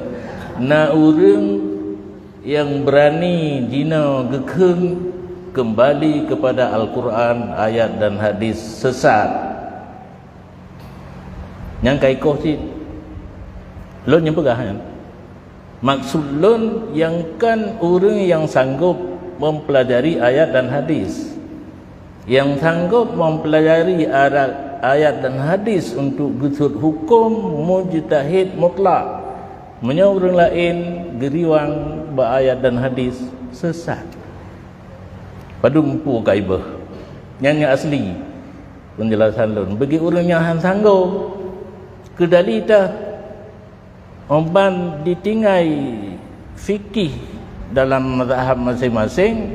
Na ureuëng nyang beurani jinoe geukheun keumbali keupada Al-Qur'an, ayat dan hadis sesat. Nyang ka ikoh cit. Lôn nyang peugah nyan. Maksud lôn, nyang kon ureuëng nyang sanggob mempelajari ayat dan hadis. Nyang sanggob mempelajari ara-, ayat dan hadis untuk geusut huköm mujtahid mutlak. Meunyoe ureuëng laén geuriwang bak ayat dan hadis, sesat. Padum peue ka ibeuh. Nyan nyang asli penjelasan lôn. Bagi ureuëng nyang han sanggob, keudali tah, 'oh ban ditinggai fikih dalam mazhab maséng-maséng,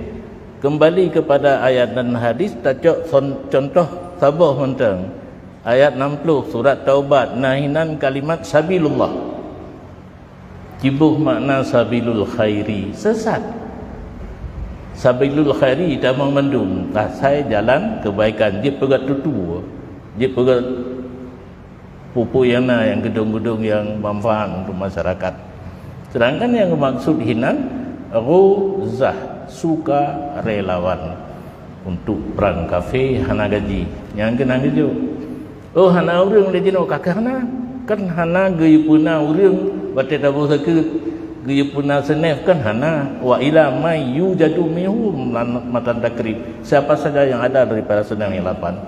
keumbali keupada ayat dan hadis, tacok son-, cuntoh saboh mantong. Ayat enam puluh surat Taubat, na hinan kalimat sabilullah. Jiboh makna sabilul khairi, sesat. Sabilul khairi tamong mandum, asai jalan kebaikan, jipeugah tutu, jipeugah peue-peue nyang na nyang geudong-geudong nyang manfaat untuk masyarakat. Sedangkan nyang geumaksud hinan ghuzah, sukarelawan untuk prang kafé hana gaji. Nyang keunan geujok. Oh, hana ureuëng lé jinoe ka keuh hana. Kan hana geuyue peuna ureuëng watée taboh sakeue, geuyue peuna seunef kan hana. Wa ila may yujadu minhum lan matan takrib. Siapa saja yang ada daripada seunef yang lapan.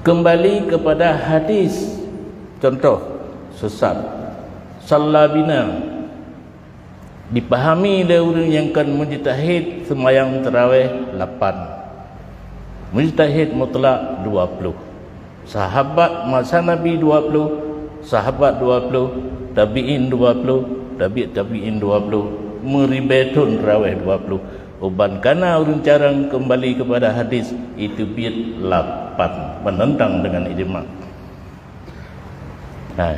Kembali kepada hadis, contoh, sesat. Shalla bina, dipahami lé ureuëng nyang kon mujtahid seumayang tarawih lapan. Mujtahid mutlak dua puluh. Sahabat masa Nabi dua puluh, sahabat dua puluh, tabi'in dua puluh, tabi' tabi'in dua puluh, meuribée thon teurawéh dua puluh. Uban kana ureuëng carông keumbali keupada hadis, itu biet lapan, menentang dengan ijma. Hai.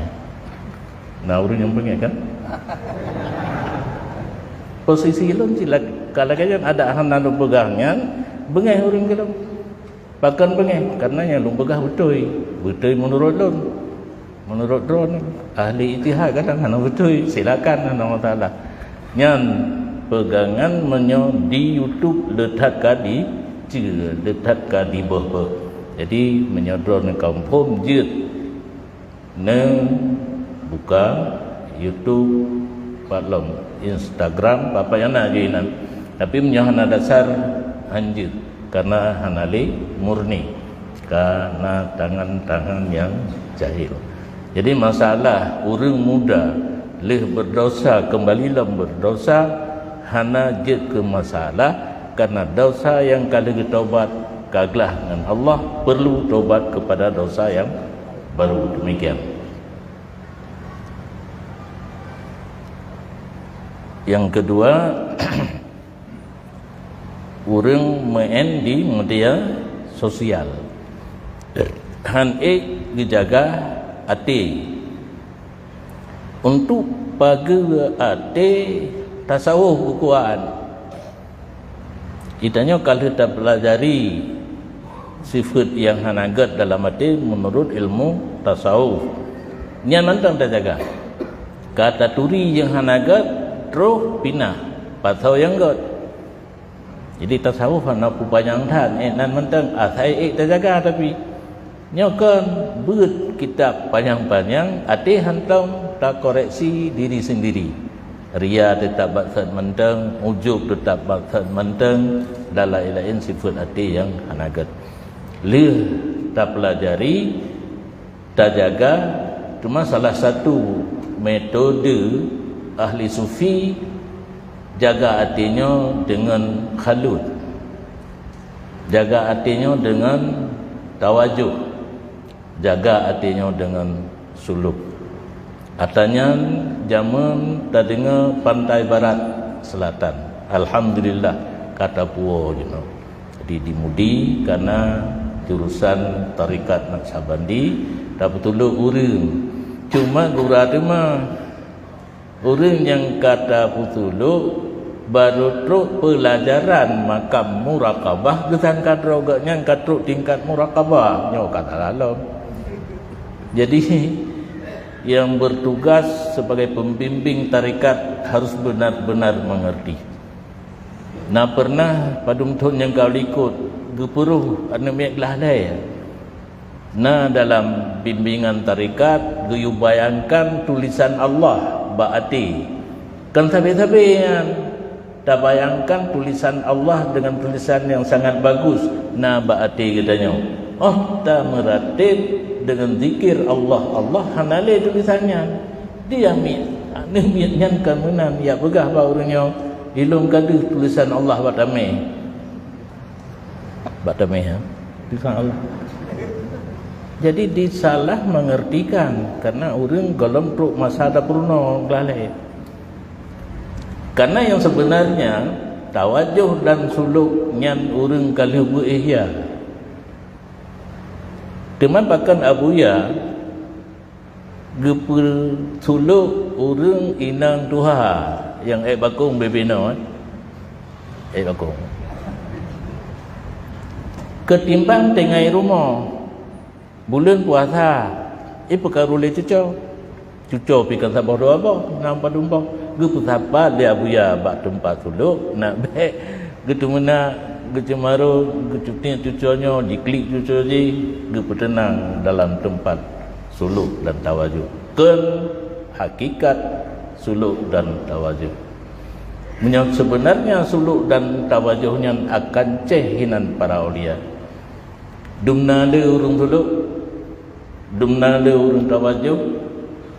Nah, ureuëng nyang beungéh kan? Posisi lôn cit la-, ka lagée nyan, adak hana lôn peugah nyan, beungéh ureuëng keudroe. Pakon beungéh? Karena nyang lôn peugah beutôi. Beutôi meunurot lôn. Meunurot droeneuh, ahli ijtihad kadang hana beutôi, silakan, hana masalah. Nyan peugangan meunyoe di YouTube le that ka di, ceu, le that ka dibeuh-beuh. Jadi, meunyoe droeneuh ka muphom, jeuet neubuka YouTube, pat lom, Instagram, apa nyang na jih inan. Tapi meunyoe hana dasar, hanjeuet, karena hana lé murni, karena tangan-tangan nyang jahil. Jadi, masalah ureuëng muda lheueh berdosa kembali lom berdosa, hana jeuet keu masalah, karena dosa nyang ka lheueh geutobat ka glah ngon Allah, perlu tobat kepada dosa nyang baru. Demikian. Yang kedua, ureuëng meu'en di media sosial. Han ék geujaga até. Untuk pageue até, tasawuf geukuat. Geutanyoe ka lheueh tapeulajari sifeuet nyang hana gét dalam até meunurot ilmu tasawuf. Nyan mantong tajaga. Ka taturi nyang hana gét, troh pinah pasoe nyang gét. Jadi, tasawuf hana peupanyang that, eh, nan mantong asai ék tajaga, tapi nyoe kon beuet kitab panyang-panyang, até hantom takoreksi diri sendiri. Ria teutab bak sot mantong, ujub teutab bak sot mantong, dan laén-laén sifeuet até nyang hana gét. Lheueh tapeulajari, tajaga, teuma salah satu metode ahli sufi, jaga até nyoe deungon khalut. Jaga até nyoe deungon tawajoh. Jaga até nyoe deungon suluk. Ata nyan jameun tadeungoe pantai barat selatan. Alhamdulillah, ka tapuwoe jinoe. Jadi, di Mudi kana jurusan tarekat Naqsyabandi, tapeutulok ureuëng. Cuma gura teuma, ureuëng nyang ka tapeutulok baru trok peulajaran makam muraqabah, geutanyoe ka droe geuh nyan ka trok tingkat muraqabah, nyoe ka salah lom. Jadi, yang bertugas sebagai pembimbing tarekat harus benar-benar mengerti. Na pernah padum thon nyang ka likot geupeureuh aneuk miet glah lhée. Na dalam bimbingan tarekat geuyue bayangkan tulisan Allah bak até. Kon sabe-sabe nyan. Tabayangkan tulisan Allah dengan tulisan yang sangat bagus na bak até geutanyoe. Oh, tameuratéb dengan zikir Allah, Allah hana lé tulisan nyan. Dia miet, aneuk miet nyan ka meunan, ya peugah bak ureuëng nyoe, ilôn ka deuh tulisan Allah bak tamé. Bak tamé, ha? Tulisan Allah. Jadi disalah mengertikan karena ureuëng gohlom trok masa tapeurunoe glah lhée. Karena yang sebenarnya tawajoh dan suluk nyan ureuëng ka lheueh beu-ihya. Teuma pakon Abuya geupeusulok ureuëng inong tuha nyang ék bakong bubena, ék bakong. Keutimbang tinggai rumoh, buleuen puasa, ipeukaru lé cuco. Cuco pih kan saboh dua boh, nam padum boh. Geupeusapat lé Abuya bak teumpat sulok, nak bék geuteumeunak, geuceumaru, geucutiek cuco nyoe, jiklik cuco jih, geupeuteunang dalam teumpat sulok dan tawajoh. Kon hakikat sulok dan tawajoh. Meunyoe sebenarnya sulok dan tawajoh nyan akan céh hinan para aulia. Dumna le ureuëng sulok, dumna le ureuëng tawajoh,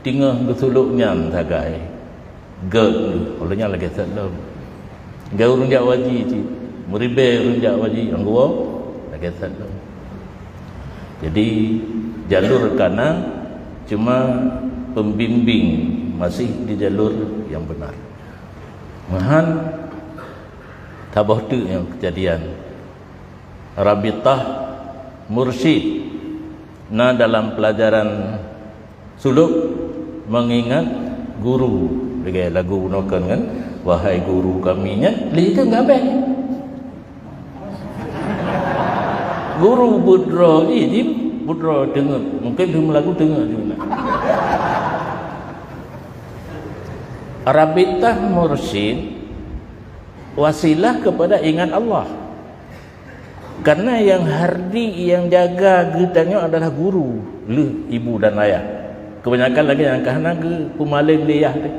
teungoh geusulok nyan sagai. Gét, ulôn nyan lagée that lom. Gét ureuëng jak haji cit, meuribée ureuëng jak haji, nyang geuwoe lagée that lom. Jadi, jalur ka na, cuma pembimbing masih di jalur yang benar. Meuhan saboh teuk nyang keujadian. Rabitah mursyid na dalam pelajaran suluk mengingat guru. Lagèe lagu bunoe kan, "Wahai guru kami," nyan lé itu enggak bèk. Guru beudroe jih, jih beudroe teungeut. Mungkin lheueh meulagu teungeut juga. Rabitah mursyid wasilah kepada ingat Allah. Karena yang hardi, yang jaga geutanyoe adalah guru, lheueh ibu dan ayah. Kebanyakan lagi nyang ka hana geupeumalém lé yah teuh.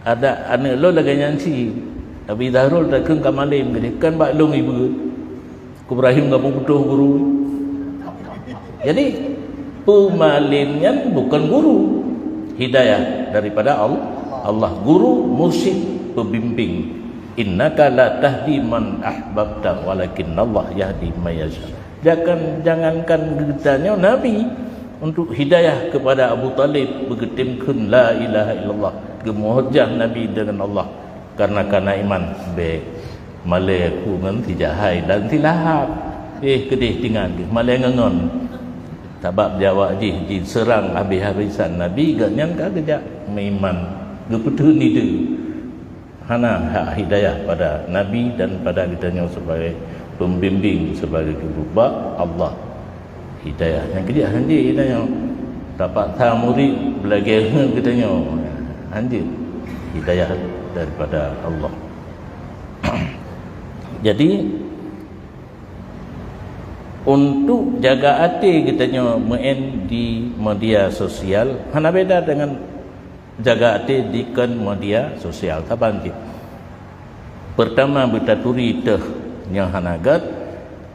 Ada aneuk lôn lagèe nyan cit. Abi Zahrul takheun ka malém keudéh, kan bak lôn ibu. Ku Ibrahim ka meuputoh guru. Jadi, peumalém nyan bukan guru. Hidayah daripada Al-, Allah. Guru, mursyid, pembimbing. "Innaka la tahdi man ahbabta, walakinnallaha yahdi man yasha." Jangan, jangankan geutanyoe Nabi, untuk hidayah kepada Abu Talib, beugeutem kheun la ilaha illallah, geumeuhujjah Nabi dengan Allah, karena kana iman, bèk malèe aku ngon si Jahai dan si Lahab. Eh, keudéh tinggai geuh, malèe ngon-ngon. Sabab jaweueb jih jiseurang habéh-habésan Nabi, gobnyan ka geujak meuiman, geupeutheun idéh. Hana hak hidayah pada Nabi dan pada geutanyoe sebagai pembimbing, sebagai guru bak Allah. Hidayah nyang keujak hanjeuet geutanyoe. Tapaksa murit beulagèe ngon geutanyoe. Hanjeuet. Hidayah daripada Allah. Jadi, untuk jaga até geutanyoe meu'en di media sosial, hana beda dengan jaga até dikeue media sosial, saban cit. Peurtama, beutaturi teuh nyang hana gèt,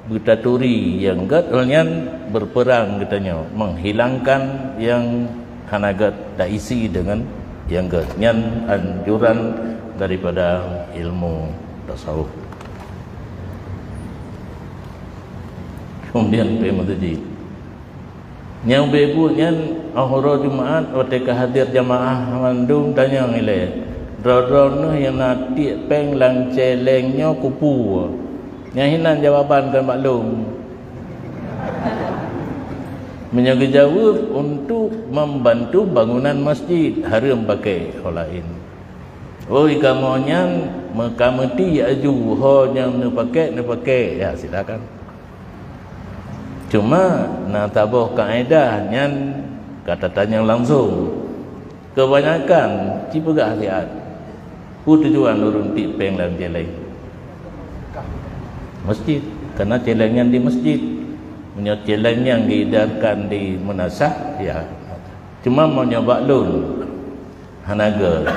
beutaturi nyang gèt, nyan beupeurang geutanyoe, menghilangkan nyang hana gèt, taisi deungon nyang gèt. Nyan anjuran daripada ilmu tasawuf. Kemudian, peumeudeuji. Nyang ubé buet nyan, 'oh uroe Jumat, watèe ka hadir jamaah mandum tanyong ilèe, "Droe-droeneuh nyang na tiek pèng lam cèlèng nyoe keupeue?" Nyan hinan jawaban keu bak lôn. Meunyoe geujaweueb, "Untuk membantu bangunan masjid," hareuem pakè ho laén. Oi, kamoe nyan meukameuti aju ho nyang neupakè, neupakè, ya, silakan. Cuma na saboh kaedah nyan ka tatanyong langsong. Kebanyakan jipeugah siat, "Peue tujuan ureueng tiek pèng lam cèlèng?" Masjid. Karena cèlèng nyan di masjid. Meunyoe cèlèng nyan diidarkan di meunasah, ya. Cuma meunyoe bak lôn, hana gèt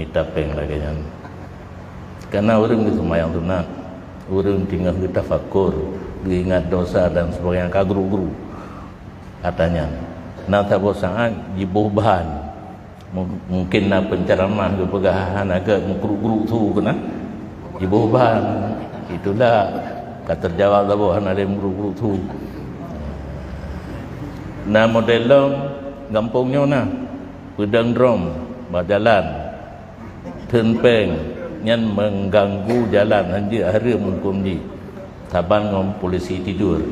mita pèng lagèe nyan. Karena ureueng geuseumayang sunat, ureueng teungoh geutafakur, geuingat dosa dan sebagainya, ka gru-gru. Ata nyan, na saboh saát jiboh ban. Mu-, mungkin na penceramah geupeugah hana gèt meukruk-kruk su keunan. Jiboh ban. Itulah ka teujaweueb saboh hana lé meukruk-kruk su. Na model lom gampông nyoe na. Peudong drom bak jalan, theun pèng, nyan mengganggu jalan, hanjeuet hareuem hukôm jih. Saban ngon polisi tidur.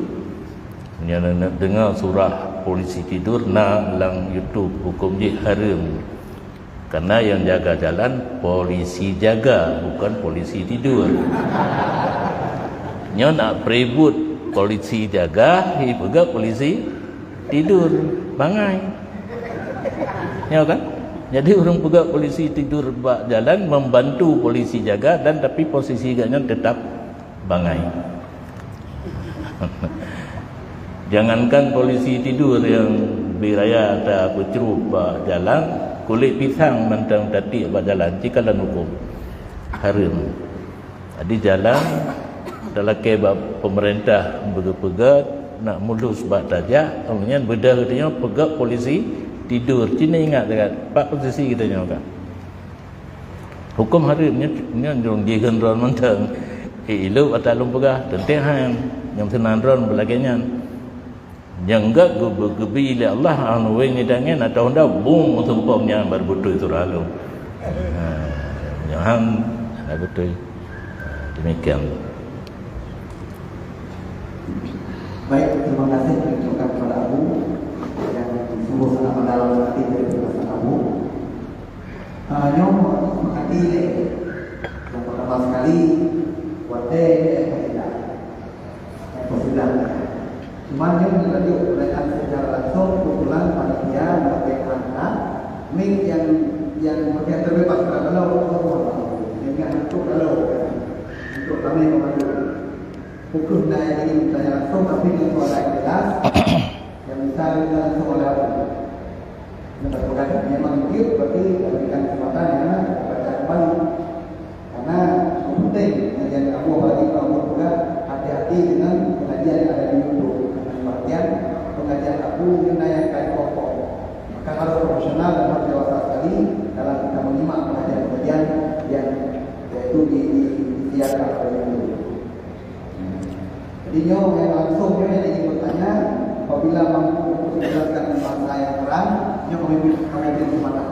Nyan neudeungoe surah polisi tidur na lam YouTube, hukôm jih hareuem. Karena yang jaga jalan, polisi jaga, bukan polisi tidur. Nyoe nak peribut polisi jaga, ipeugah polisi tidur, bangai. Ya kan? Jadi, ureueng peugah polisi tidur bak jalan membantu polisi jaga dan tapi posisi gobnyan tetap bangai. Jangankan polisi tidur nyang bri raya tapeucrup bak jalan, kulét pisang mantong tatiek bak jalan, ci kalon hukôm. Hareuem. Jadi jalan talakèe bak pemerintah beugeupeugèt, nak mulus bak tajak, nyan beudôh geutanyoe peugèt polisi tidur. Ci neuingat that, pat posisi geutanyoe ka. Hukôm hareuem nyan, nyan jong jih kheun droen mantong. Eh, ilôp ata lôn peugah, teuntèe han, nyang seunan droen beulagèe nyan. Nyang gak geu-, geubi lé Allah, anu weng ni tangen atau ndak, bung, seumpom nyan baru beutôi surah lom. Ha, nyan hana beutôi. Ha, demikian. Baik, terima kasih diucapkan kepada Abu yang sungguh sangat mendalam hati dari penjelasan Abu. Ah, nyoe meuhati lé. Yang pertama sekali, watèe nyoe faedah. Yang pertama. Cuma nyoe dilanjut pertanyaan secara langsung, kebetulan panitia mengatakan mic yang, yang bagian terbebas pada kalau untuk yang untuk kalau untuk kami memandu. Bukan saya ingin bertanya langsung, tapi dengan suara yang jelas, yang bisa didengar langsung oleh Abu. Nah, kalau bukan memang begitu, berarti berikan kesempatan ya, baca kembali. Karena penting pengajian Abu, apalagi Pak Abu juga hati-hati dengan pengajian yang ada di YouTube. Karena pengertian pengajian Abu ini yang kain pokok. Maka harus profesional dan harus dewasa sekali dalam kita menyimak pengajian-pengajian yang yaitu di, di, disiarkan oleh YouTube. Jadi nyoe yang langsung nyoe yang ingin bertanya, apabila mampu untuk menjelaskan dengan bahasa yang terang, nyoe kami beri, kami beri kesempatan.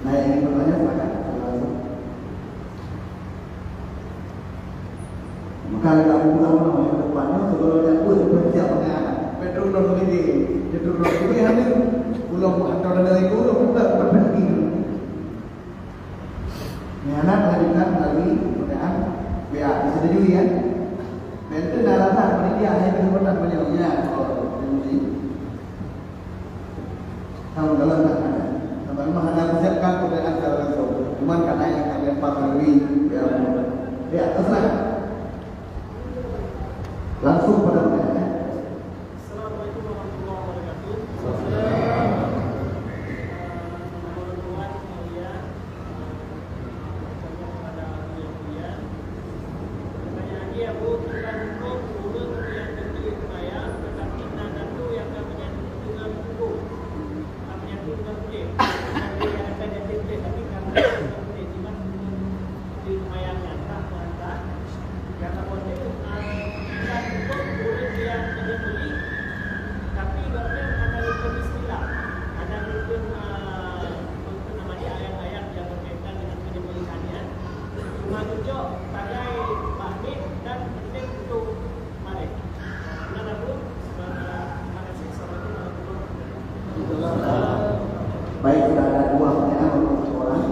Nah, yang ingin bertanya silakan langsung. Maka kita pulang yang depan nyoe sebelum nyak pun siap pengajian. Petrol dong sendiri, petrol dong sendiri hadir. Belum hantar dari guru, kita berhenti. Nyan na lanjutkan melalui pertanyaan W A. Disetujui, kan? Betul dah alasan panitia hanya kesempatan banyak dunia. Oh, terima kasih. Kalau dalam tak ada. Kalau memang ada persiapkan pertanyaan secara langsung. Cuman karena yang kami lempar melalui W A. Ya, terserah. Langsung pada pertanyaan. Assalamualaikum warahmatullahi wabarakatuh. Waalaikumsalam. Eh, teman-teman yang mulia, eh, pada yang mulia. Pertanyaan dia, Bu, tentang hukum ureueng yang teupeu sembahyang, tetapi na datu yang ka menyatu dengan hukum. Ka menyatu dengan hukum. Tapi yang akan jadi hukum, tapi ka menyatu dengan hukum. Di sembahyang nyata, nyata. Nyata konteks, ah, bukan hukum ureueng yang menyembelih, tapi gobnyan hana rukun istilah, hana rukun, ah, rukun nama dia, ayat-ayat yang berkaitan dengan penyembelihan, ya. Cuma cocok sebagai makhluk dan penting untuk marék. Nah, lalu, terima kasih. Assalamualaikum warahmatullahi wabarakatuh. Baik, sudah ada dua pertanyaan untuk satu orang.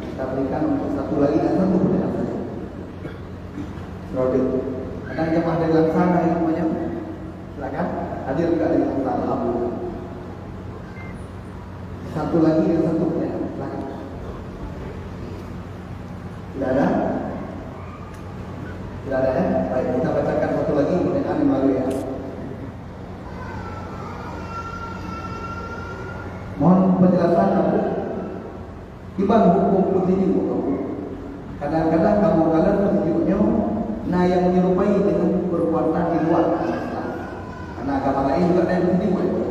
Kita berikan untuk satu lagi dan satu pertanyaan saja. Robin. Ada jamaah dari Langsana yang namanya? Silakan. Hadir juga dari Langsana, Abu. Satu lagi dan satu pertanyaan. Silakan. Tidak ada? Tidak ada, ya? Baik, kita bacakan satu lagi pertanyaan yang baru, ya. Mohon penjelasan, Abu. Kiban hukum peutinju, Abu? Kadang-kadang kamoe kalon peutinju nyoe na nyang menyerupai dengan perbuatan di luar agama Islam. Karena agama lain juga ada yang peutinju, Abu.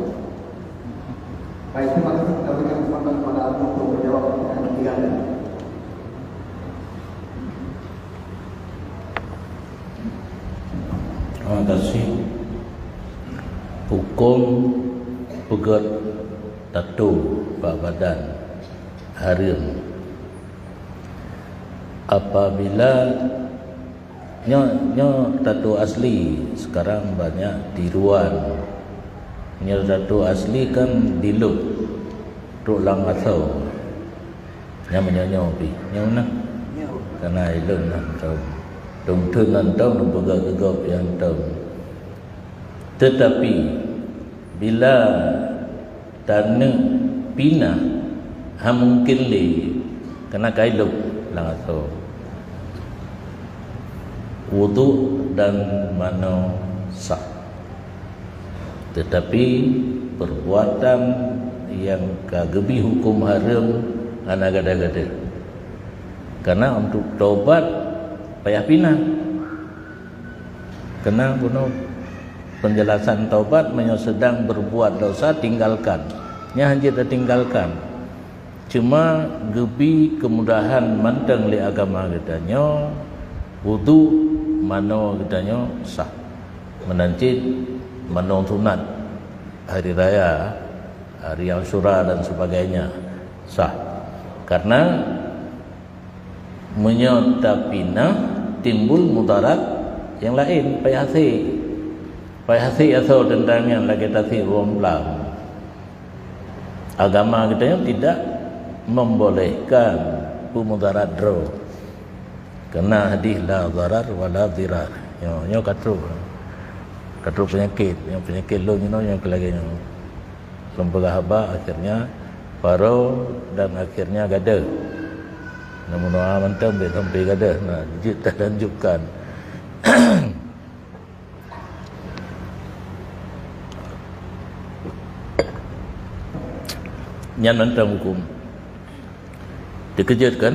Baik, terima kasih. Kita berikan kesempatan kepada Abu untuk menjawab pertanyaan ketiga tadi. Terima kasih. Hukum peugöt tato bak badan hareuem. Apabila nyoe, nyoe tato asli, sekarang banyak tiruan. Nyoe tato asli kan dilop trok lam asoe. Nyang meunyoe-nyoe pih, nyang na. Karena ilôn na tahu. Dong thon nan tahu, dong peugah keu gob nyang tahu. Tetapi bila taneuk pinah, hana mungkin lé, karena ka ilop lam asoe. Wudhu dan manoe sah. Tetapi perbuatan nyang ka geubi huköm hareuem hana gada-gada. Karena untuk tobat payah pinah. Keunan bunoe penjelasan tobat, meunyoe sedang berbuat dosa, tinggalkan. Nyan hanjeuet tatinggalkan. Cuma geubi keumudahan mantong lé agama geutanyoe, wudhu manoe geutanyoe sah. Meunan cit Manoe sunat, hari raya, hari Asyura dan sebagainya, sah. Karena meunyoe tapinah, timbul mudarat nyang laén, payah sek. Payah sek asoe teuntang nyan lagée tasek uroe malam. Agama geutanyoe tidak membolehkan peumudarat droe. Karena hadis la dharar wa la dhirar. Nyoe, nyoe ka trok. Ka trok peunyakét. Nyoe peunyakét lôn nyoe, nyoe lagée nyoe. Lôn peugah haba, akhirnya paro dan akhirnya gadoh. Namun doa mantong bek sampai gadoh. Nah, jeuet talanjutkan. Nyan mantong huköm. Teukeujot kan?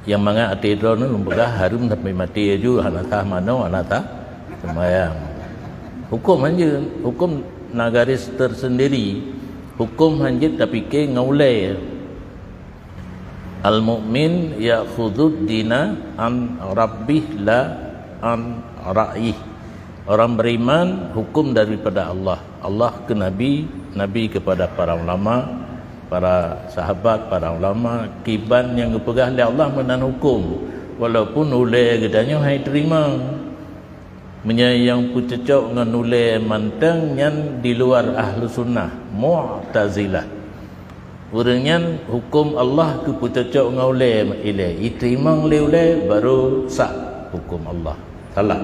Nyang mangat até droeneuh lôn peugah hareuem sampai maté aju, hana sah manoe, hana sah seumayang. Huköm hanjeuet, huköm na garis tersendiri. Huköm hanjeuet tapike ngon ulée. Al-mu'min ya'khudud dina an rabbih la an ra'yih. Orang beriman hukum daripada Allah. Allah ke Nabi, Nabi kepada para ulama, para sahabat, para ulama, kiban nyang geupeugah lé Allah meunan hukum, walaupun ulée geutanyoe hai teurimong. Meunyoe nyang peucocok ngon ulée mantong nyan di luar ahlu sunnah, Mu'tazilah. Ureuëng nyan huköm Allah keu peucocok ngon ulée ilée, iteurimong lé ulée baru sah huköm Allah. Salah.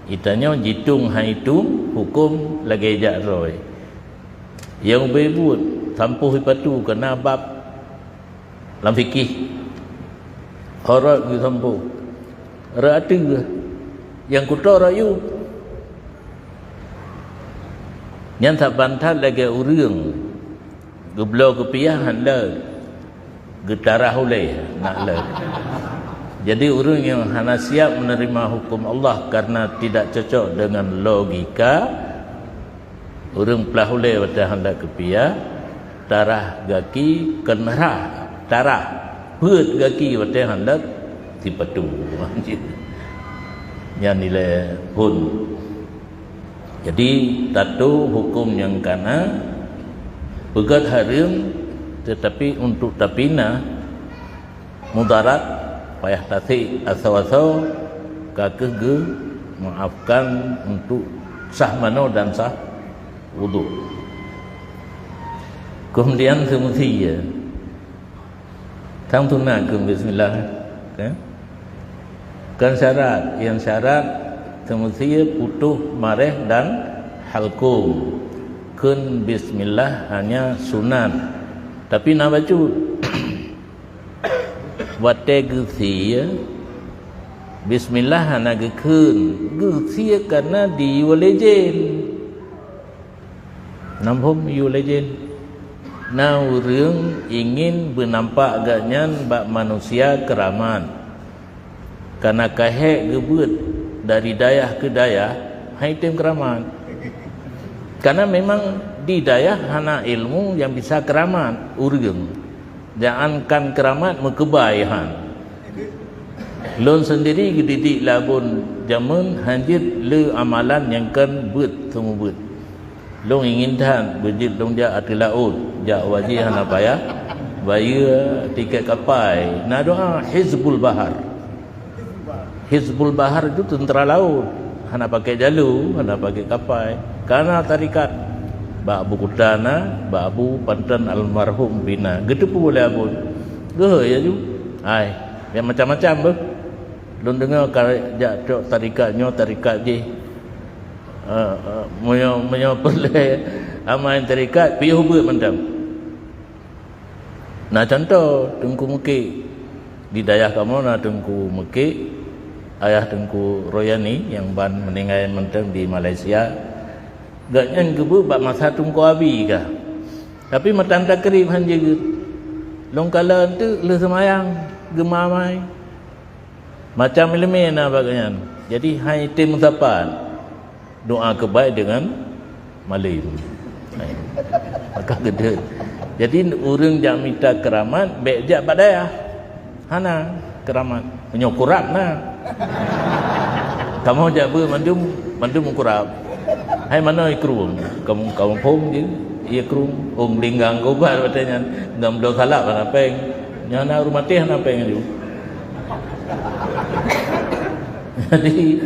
Geutanyoe jitong hai tong huköm lagée jak droe. Nyang ubé buet, sampôh ipatu keu na bab lam fikih. Horot geusampôh. Rot ateueh. Nyang kuto rot yub. Nyan saban that lagée ureuëng geubloe keupiah han leuet, geutarah ulée nak leuet. Jadi ureuëng nyang hana siap menerima hukum Allah karena tidak cocok dengan logika, ureuëng plah ulée watée han leuet keupiah, tarah gaki, keunrah, tarah, peuet gaki watée han leuet sipatu. Nyan ilée phon. Jadi, tato huköm nyang kana, peugét hareuem, tetapi untuk tapinah mudarat, payah tasek asoe-asoe, ka kheueh geumaafkan untuk sah manoe dan sah wudhu. Kemudian seumeusie, Tang tuna keu bismillah, kan? Kan syarat, nyang syarat seumeusie putôh mareh dan halkum. Kheun bismillah hanya sunat. Tapi na bacut. Watée geusie, bismillah hana geukheun. Geusie karena diyue lé jén. Nam phom yue lé jén. Na ureuëng ingin beunampak gobnyan bak manusia keuramat. Kana ka hék geubeuet dari dayah keu dayah, han item keuramat. Kana memang di dayah hana ilmu nyang bisa keuramat ureuëng. Jangankan keuramat, meukeubah han. Lôn seundiri geudidik lé abon jameun han jeuet le amalan nyang kon beuet seumeubeuet. Lôn ingin that beujeuet lôn jak ateueh laôt, jak wajée hana payah bayeue tiket kapai. Na doa Hizbul Bahar. Hizbul Bahar itu tentara laut, hana pakai jalu, hana pakai kapai. Kana tarikat bak Abu Kuta na, bak Abu Panton almarhum pih na. Geuteupeue lé abon. Geuhôi aju. Hai, nyang macam-macam beuh. Lôn deungoe ka jak cok tarikat nyoe, tarikat jih. Eh, eh, meunyoe, meunyoe peureulée amai tarikat, piôh beuet mantong. Na contoh, Teungku Meukék. Di dayah kamoe na Teungku Meukék, ayah Teungku Royani nyang ban meuninggai mantong di Malaysia. Gobnyan geubeuet bak masa Teungku Abi ka. Tapi matan takrib han jeuet. Lôn kalon teuk lheueh seumayang, geumamai. Macam ileumé na bak nyan. Jadi, han item meusapat. Doa keubai deungon malem. Hai. Maka geudeuh. Jadi, ureuëng jak mita keuramat, bék jak bak dayah. Hana keuramat. Meunyoe kurab na. Kamoe jak beuet mandum, mandum kurab. Hai manoe ikrueng, kamoe, kamoe phom jih, ikrueng, ôn linggang gobat watée nyan, ngon bloe salab hana péng. Nyan na ureuëng maté hana péng ju. Jadi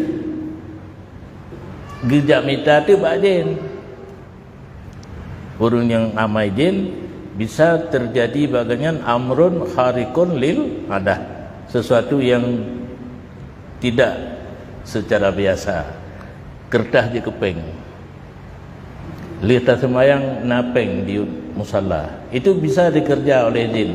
geujak mita teuk bak jén. Ureuëng nyang amai jén bisa terjadi bak geuhnyan amrun khariqun lil adah, sesuatu yang tidak secara biasa. Keureutoh jeuet keu péng. Lheueh taseumayang na péng di musala. Itu bisa dikeureuja oleh jén.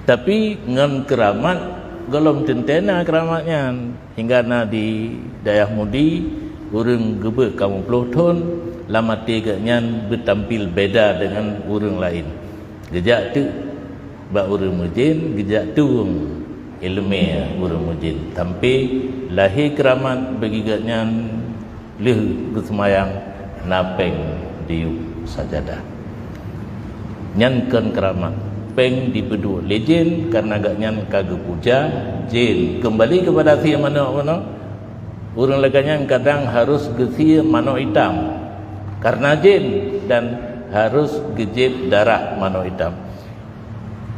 Tapi ngon keuramat gohlom teuntée na keuramat nyan. Hingga na di dayah Mudi, ureuëng geubeuet kamoe ploh thon, lam até geuhnyan beutampil beda deungon ureuëng laén. Geujak teuk bak ureuëng meujén, geujak tueng iéleumé ureuëng meujén. Sampai lahé keuramat bagi geuhnyan lheueh geuseumayang na péng diyueb sajadah. Nyan kon keuramat. Péng dipeuduek lé jén kareuna geuhnyan ka geupuja jén. Keumbali keupada sie manok bunoe, ureuëng lagée nyan kadang harôh geusie manok itam kareuna jén dan harôh geujieb darah manok itam.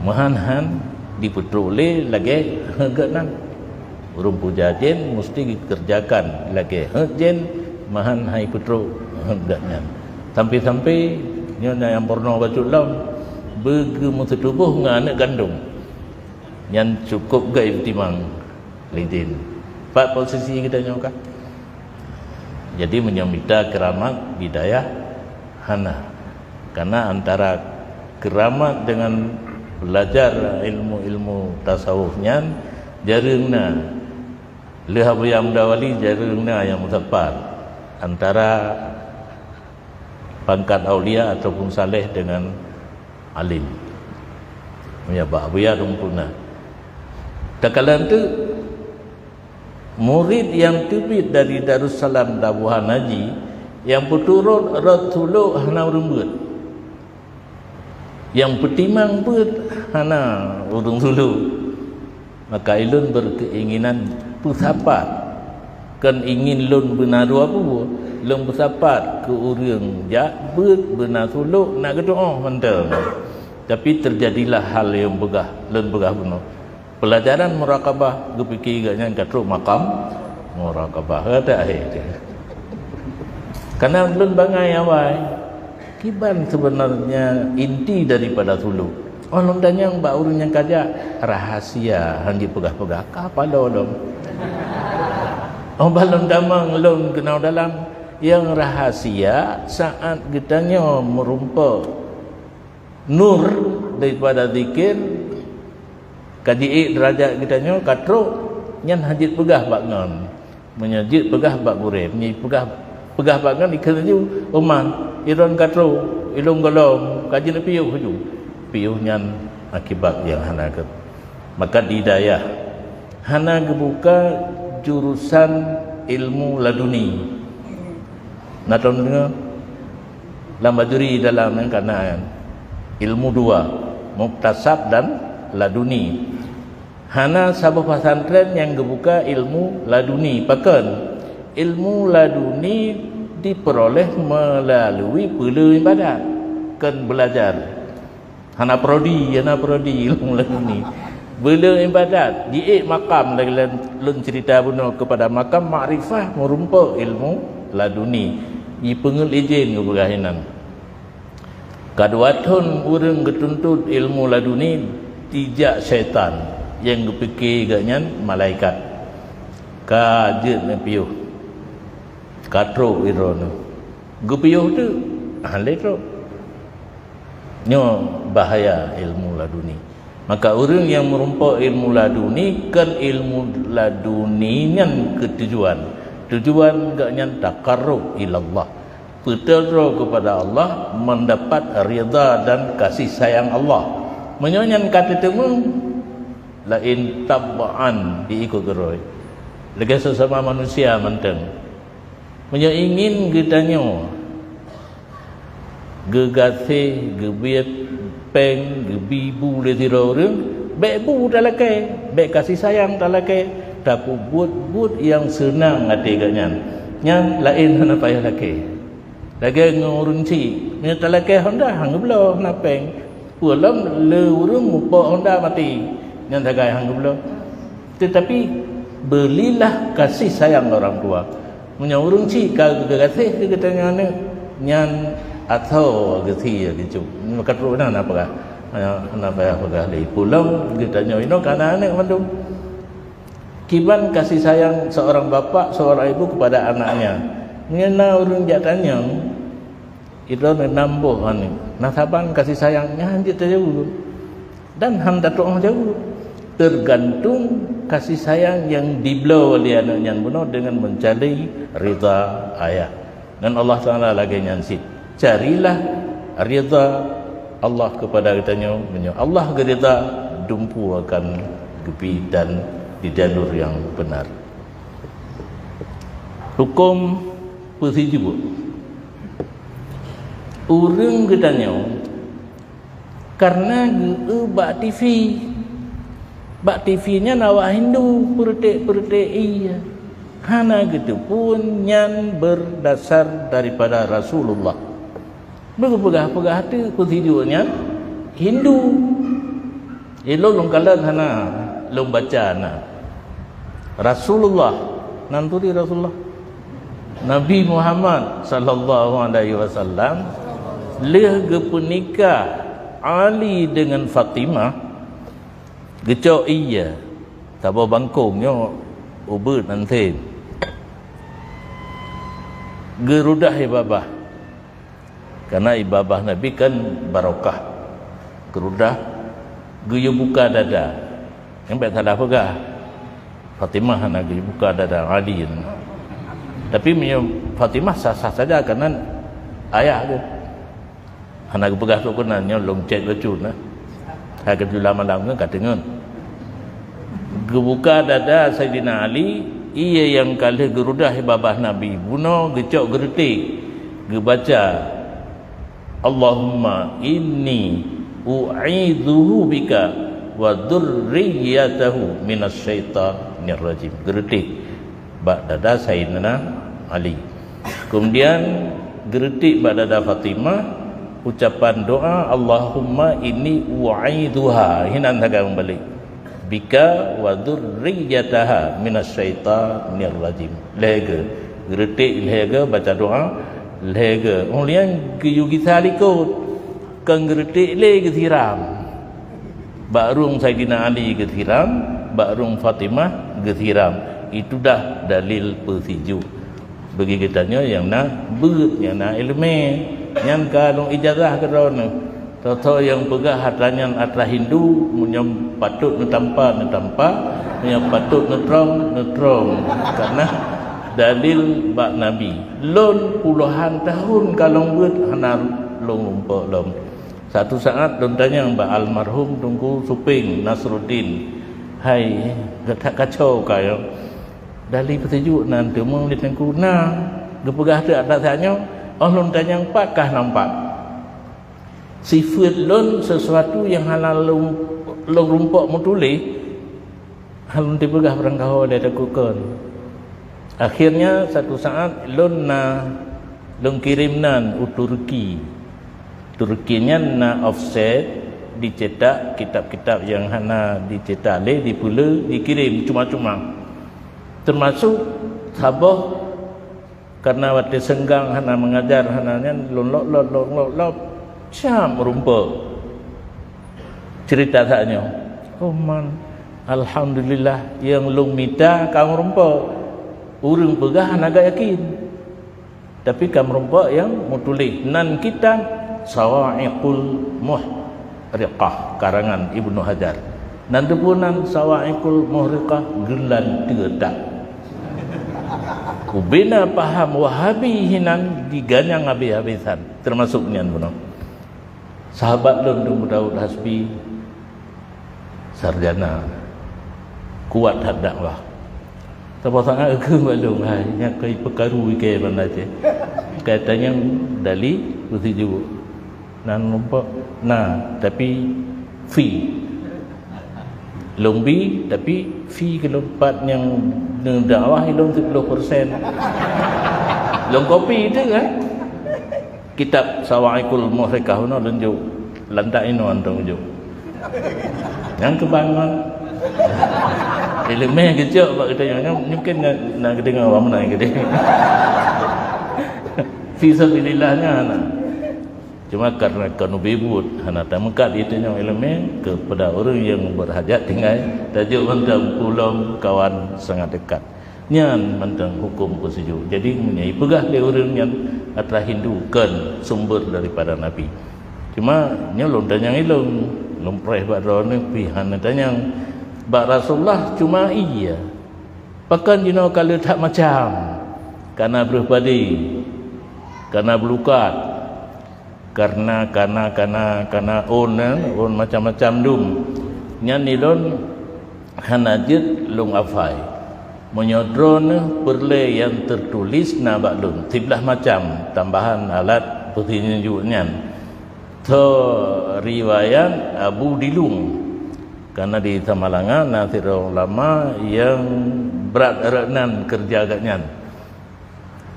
Meuhan-han dipeutrok lé lagée geuhnyan. Ureuëng puja jén musti geukeureujakan lagée heuet jén, meuhan han ipeutrok heuet geuhnyan. Sampai-sampai nyoe na nyang peurunoe bacut lom, beugeumeuseutubôh ngon aneuëk gandong. Nyan cukôp geutimang lé jén. Pat posisi geutanyoe kah? Jadi meunyoe mita keuramat di dayah hana. Karena antara keuramat dengan belajar ilmu-ilmu tasawuf nyan jareueng na. Lheueh Abuya Muda Wali jareueng na nyang meusapat antara pangkat aulia ataupun saleh dengan alim. Ya, bak Abuya dum puna. Takalon tu murid nyang teubiet dari Darussalam Dabuhan Haji nyang peuturot rot sulok hana ureuëng beuet. Nyang peutimang beuet hana ureuëng sulok. Maka ilôn berkeinginan peusapat. Kon ingin lôn beuna dua bubu, lôn peusapat keu ureuëng jak beuet beuna sulok nak geutuoh mantong. Tapi terjadilah hal nyang peugah, lôn peugah bunoe. Pelajaran muraqabah geupike geuhnyan ka trok makam muraqabah. Kata akhé. Karena lôn bangai awai. Kiban sebenarnya inti daripada suluk? Oh lôn tanyong bak ureuëng nyang kajak, rahasia han jipeugah-peugah ka paloe lom. Oh ban lôn tamong lôn keunoe dalam nyang rahasia saat geutanyoe meurumpok nur daripada zikir ka jiék deurajat geutanyoe ka trok nyan han jipeugah bak ngon. Meunyoe jeuet peugah bak gurée, meunyoe peugah, peugah bak ngon ikheun laju, "Uma, ilôn ka trok, ilôn gohlom, ka jeuet piôh laju." Piôh nyan akibat nyang hana gét. Maka di dayah hana geubuka jurusan ilmu laduni. Na tom deungoe? Lam Bajuri dalam nyan ka na ilmu dua, muktasab dan laduni. Hana saboh pesantren nyang geubuka ilmu laduni. Pakon? Ilmu laduni dipeuroleh meulalui peuleueng ibadat, kon beulajar. Hana prodi, hana prodi ilmu laduni. Peuleueng ibadat, jiék makam lagée lôn, lôn cerita bunoe keupada makam makrifah meurumpok ilmu laduni. Jipeungeuet idin geupeugah inan. Ka dua thon ureuëng geutuntot ilmu laduni dijak syaitan nyang geupike geuhnyan malaikat. Ka jeuet neupiôh, ka trok droeneuh. Geupiôh teuk, han lé trok. Nyoe bahaya ilmu laduni. Maka ureuëng nyang meurumpok ilmu laduni kon ilmu laduni nyan keu tujuan. Tujuan geuhnyan taqarrub ilallah. Peuteudroe keupada Allah, mendapat ridha dan kasih sayang Allah. Meunyoe nyan ka teuteumé, laén tabaan diikot keudroe. Lagée sesama manusia mantong. Meunyoe ingin geutanyoe geugaséh, geubiet péng, geubi bu lé sidroe ureuëng, bék bu talakée, bék kasih sayang talakée, tapeubuet buet nyang seunang até geuhnyan. Nyan laén hana payah lakée. Lagée ngon ureuëng chik, meunyoe talakée honda han geubloe hana péng. Peue lom le ureuëng mupok honda maté, nyan sagai han geubloe. Teutapi beulilah kasih sayang orang tua. Meunyoe ureuëng chik ka geugaséh keu geutanyoe aneuëk, nyan athoe geusie geucok. Maka trok na na peugah, na payah peugah lé. Peue lom geutanyoe inoe ka na aneuëk mandum. Kiban kasih sayang seorang bapak, seorang ibu kepada anaknya. Meunyoe na ureuëng jak tanyong, idroe nam boh aneuëk, na saban kasih sayang nyan jeuet tajaweueb. Dan han tatuoh jaweueb. Tergantung kasih sayang yang dibloe lé aneuëk nyan bunoe dengan mencari ridha ayah. Dan Allah Taala lagée nyan cit. Carilah ridha Allah kepada geutanyoe, meunyoe Allah geuridha, dumpu akan geubi dan di jalur yang benar. Hukum peusijuek. Ureuëng geutanyoe karena geu bak T V. Bak T V nyan awak Hindu, peuretek-peuretek ie. Hana geuteupeue nyan berdasar daripada Rasulullah. Beupeugah-peugah teuk peusijuek nyan Hindu. Ilôn lôn kalon hana, lôn baca na. Rasulullah, nan turi Rasulullah? Nabi Muhammad sallallahu alaihi wasallam lheueh geupeunikah Ali dengan Fatimah, geucok ie saboh bangkong nyoe ubeuet nan them. Geurudah ie babah. Karena ie babah Nabi kan barokah. Geurudah, geuyue buka dada. Nyang bék salah peugah. Fatimah hana geuyue buka dada Ali. Tapi meunyoe Fatimah sah-sah saja karena ayah geuh. Hana geupeugah trok keunan, nyoe lôn cek bacut na. Hai keu tulah malam nyoe ka teungeut. Geubuka dada Saidina Ali, ie nyang ka lheueh geurudah ie babah Nabi bunoe geucok geureutek, geubaca, "Allahumma inni u'idzuhu bika wa dzurriyyatahu minasy syaithanir rajim." Geureutek bak dada Saidina Ali. Kemudian geureutek bak dada Fatimah ucapan doa, "Allahumma inni u'idzuha," hinan sagai meubalek, "bika wa dzurriyyataha minasy syaithanir rajim." Lhée geuh geureutek, lhée geuh baca doa, lhée geuh. Ulôn geuyue gisa likot. Kon geureutek lé geusiram. Bak rueng Saidina Ali geusiram, bak rueng Fatimah geusiram. Itu dah dalil peusijuek. Bagi geutanyoe nyang na beuet, nyang na iéleumé, nyan ka lôn ijazah keudroe neuh. Soe-soe nyang peugah atra nyan atra Hindu, meunyoe patôt neutampa, neutampa, meunyoe patôt neutrông, neutrông. Karena dalil bak Nabi. Lôn puluhan tahun ka lôn beuet hana lôn rumpok lom. Satu saat lôn tanyong bak almarhum Teungku Supeng Nasruddin, "Hai, gata kacau ka nyoe. Dalil peusijuek nan teumeung lé Teungku na geupeugah teuh atra saat nyoe?" Oh lôn tanyong pat kah nampak. Sifeuet lôn sesuatu nyang hana lôn, lôn rumpok meutuléh, hana lôn teupeugah barangkaho lé takue kon. Akhirnya satu saat lôn na lôn kirém nan u Turki. Turki nyan na offset, dicetak kitab-kitab nyang hana dicetak lé, dipeulé, dikirém cuma-cuma. Teumasuk saboh Karena watée seunggang hana meungajar hana nyan, lôn lop-lop, lop-lop, lop, siap meurumpok. Ceurita saat nyoe, "Oh man, alhamdulillah nyang lôn mita ka meurumpok." Ureuëng peugah hana geuyakin, tapi ka meurumpok nyang meutuléh nan kitab Sawa'iqul Muh- Riqah karangan Ibnu Hajar. Nan teupeue nan Sawa'iqul Muhriqah, geulanteue that. Ubena paham Wahabi hinan jiganyang habéh-habéhan, teumasok nyan bunoe. Sahabat lôn Teungku Daud Hasbi, sarjana, kuat that dakwah. Saboh saát keu bak lôn, hai, nyan ka ipeukaru ikei Banda Aceh. Ka itanyong dali peusijuek. Nan rumpok na, tapi fee. Lôn bi, tapi fee keu lôn pat nyang neudakwah lôn siplôh persen. Lôn kopi tu kan. Kitab Sawa'iqul Muhriqah nyoe lôn jok lantak inoe antom jok. Nyang keuban ngon ileumèe geucok bak geutanyoe, nyoe mungkin na, na geudeungoe bak meunan geude. Fi sabilillah nyan na. Cuma karena ka neubi buet, hana tameukat di tanyoe ileumèe keupada ureueng nyang berhajat tinggai, tajok mantong ulôn kawan sangat dekat. Nyan mantong huköm peusijuek. Jadi, meunyoe ipeugah lé ureueng nyan atra Hindu, kon sumber daripada Nabi. Cuma, nyoe lôn tanyong ilôn, lôn preh bak droeneuh pih hana tanyong. Bak Rasulullah cuma iya. Pakon jinoe ka le that macam, kana breuh padi, kana beulukat, karena, kana, kana, kana ôn, eh, ôn macam-macam dum. Nyan ilôn hana jeuet lôn hafai. Meunyoe droeneuh peureulèe nyang teutuléh na bak lôn, siblaih macam tambahan alat peusijuek nyan. Tho riwayat Abu Dilung. Karena di Samalanga na sidroe ulama nyang brat rot nan keureuja gobnyan.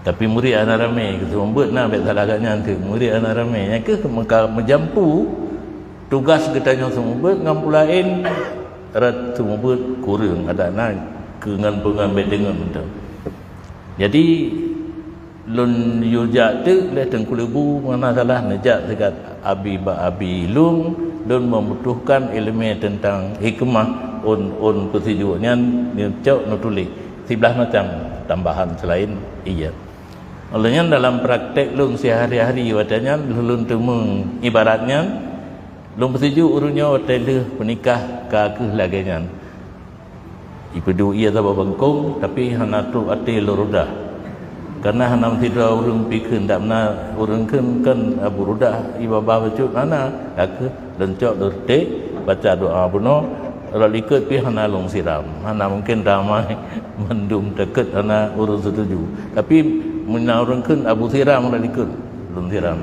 Tapi murit hana ramé, geuseumeubeuet na bèk salah gobnyan teuk. Murit hana ramé, nyan keuh meuka meujampu tugas geutanyoe seumeubeuet ngon peue laén, rot seumeubeuet kureueng, adak na keu ngon peue ngon bèk deungon mantong. Jadi, lôn yue jak teuk lé Teungku Leubue, meunan salah neujak sigat abi bak abi lôn, lôn membutuhkan ileumèe teuntang hikmah ôn, ôn peusijuek nyan neucok neutuléh. Siblaih macam tambahan seulaén iya. Óh lheueh nyan dalam praktek lôn sihari-hari watèe nyan lôn teumé ibarat nyan, lôn peusijuek ureueng nyoe watèe lheueh peunikah ka kheueh lagèe nyan. Ipeuduek ie saboh beungkong, tapi hana trok até lôn rudah. Karena hana meusidroe ureueng pih kheun, dak meunan ureueng kheun kan Abu Rudah ié babah bacut hana, ka kheueh lôn cok lôn reutèk, baca doa bunoe, rot likot pih hana lôn siram. Hana mungken ramai mandum takot hana ureueng setuju. Tapi meunyoe ureueng kheun Abu siram rot likot, lôn siram.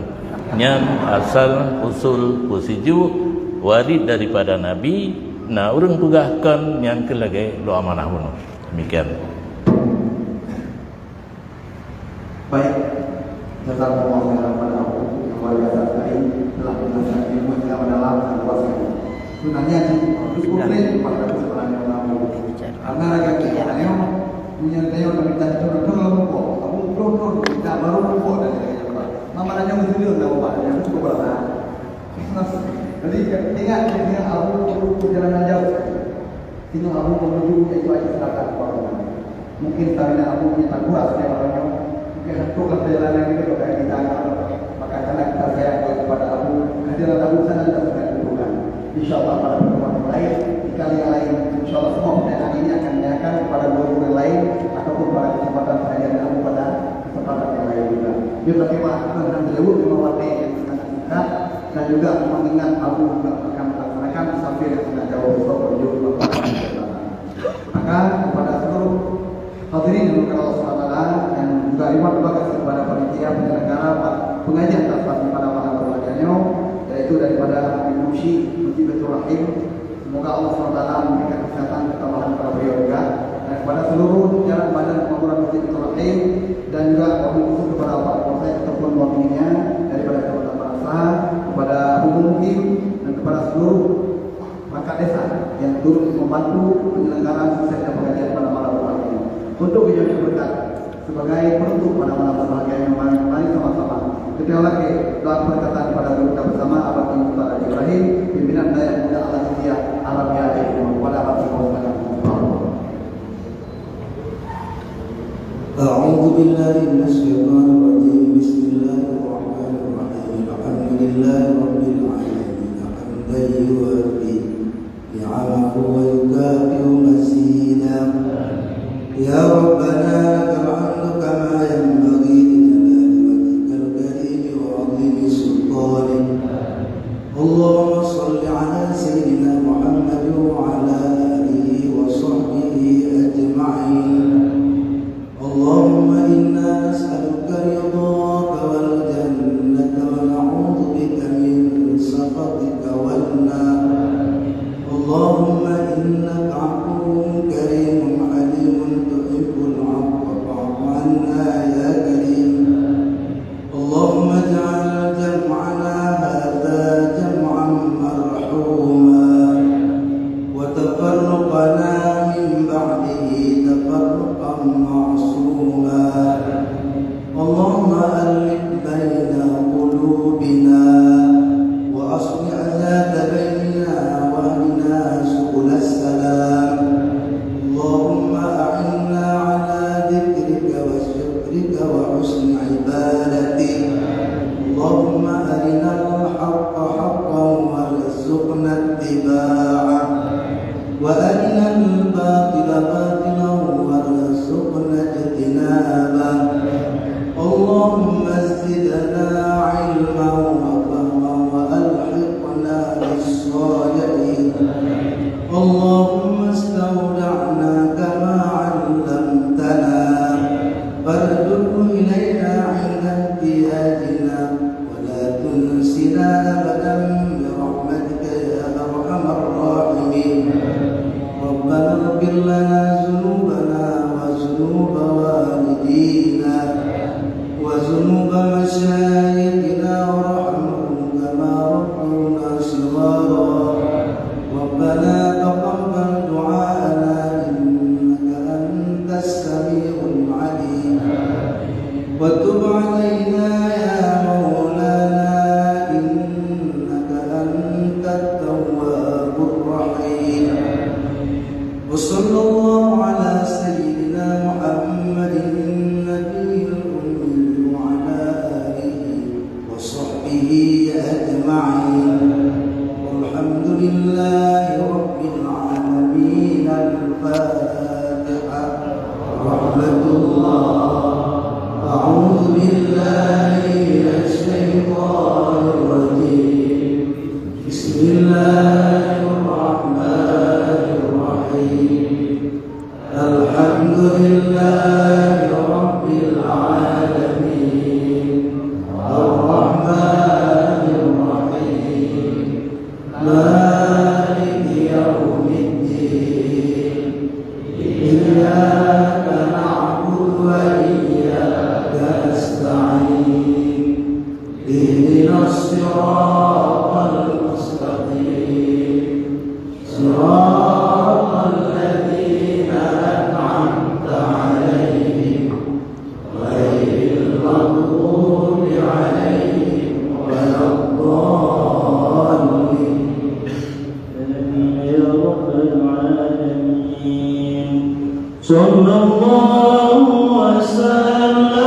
Nyan asal usul peusijuek waréh daripada Nabi, na ureueng peugah kon nyan keuh lagèe lôn amanah bunoe. Demikian. Baik, jazakumullah khairan kepada Abu yang luar biasa sekali telah menjelaskan ilmu yang sangat mendalam dan luas ini. Sebenarnya di Quran pada sebenarnya karena lagi kita tanya, punya tanya kita itu betul betul Abu betul betul kita baru betul dan kita apa? Mama nanya betul dan apa? Yang betul betul. Jadi ingat, ingat Abu perlu perjalanan jauh. Singoh Abu menuju yaitu Aceh Selatan, Kuala Lumpur. Mungkin karena Abu punya takwa setiap malam nyoe, mungkin hantu kan perjalanan kita kepada kita, maka karena kita sayang kepada Abu, kehadiran Abu sana kita sangat butuhkan. Insya Allah pada pertemuan yang lain, di kali yang lain, insya Allah semua pertanyaan ini akan ditanyakan kepada guru yang lain ataupun pada kesempatan pengajian Abu pada kesempatan yang lain juga. Dia pakai waktu dengan jauh, lima waktu yang sangat singkat, dan juga mengingat Abu juga akan melaksanakan musafir yang sangat jauh besok menuju ke Maka kepada seluruh hadirin yang dimuliakan Allah subhanahu wa taala, dan juga ribuan terima kasih kepada panitia penyelenggara pengajian tasbih pada malam berbahagia nyoe, yaitu daripada Habib Mursyid Masjid Baitur Rahim. Semoga Allah subhanahu wa taala memberikan kesehatan ketabahan kepada beliau juga. Dan kepada seluruh jajaran Badan Pembangunan Masjid Baitur Rahim dan juga wabil khusus kepada Bapak Kapolsek ataupun wakilnya daripada Kota Bangsa, kepada Abu Mukim dan kepada seluruh perangkat desa yang turut membantu penyelenggaraan suksesnya pengajian pada malam berbahagia ini. Untuk menjadi berkat sebagai penutup pada malam berbahagia ini, mari, mari sama-sama kita lagi doa perkataan pada guru kita bersama, Abah Imam Ustaz Haji Ibrahim, pimpinan Dayah Muda Al-Aziziyah Arabia Aceh Timur, kepada Abah Imam Ustaz. أعوذ بالله من الشيطان الرجيم. بسم الله الرحمن الرحيم. الحمد لله رب العالمين. حمدا يوافي نعمه ويكافئ مزيده. يا ربنا لك الحمد كما ينبغي لجلال وجهك الكريم وعظيم سلطانك. اللهم صل على سيدنا محمد وعلى آله وصحبه أجمعين. اللهم إنا نسألك رضاك والجنة ونعوذ بك من سخطك والنار. اللهم إنك عفو كريم حليم تحب العفو فاعف عنا يا كريم. أبدا برحمتك يا أرحم الراحمين. ربنا اغفر لنا ذنوبنا وذنوب والدينا وذنوب مشايخنا وارحمهم كما ربونا صغارا. ربنا تقبل دعاءنا إنك أنت السميع العليم. وتب علينا يا مولانا إنك أنت التواب الرحيم. وصلى الله على سيدنا محمد النبي الأمي وعلى آله وصحبه أجمعين. والحمد لله رب العالمين. الفاتحة. رحمة الله. أعوذ بالله من الشيطان الرجيم. بسم الله الرحمن الرحيم. الحمد لله رب العالمين. الرحمن الرحيم. مالك يوم الدين. إياك نعبد وإياك نستعين. اهدنا الصراط المستقيم. صراط الذين أنعمت عليهم غير المغضوب عليهم ولا الضالين. آمين يا رب العالمين. صلى الله وسلم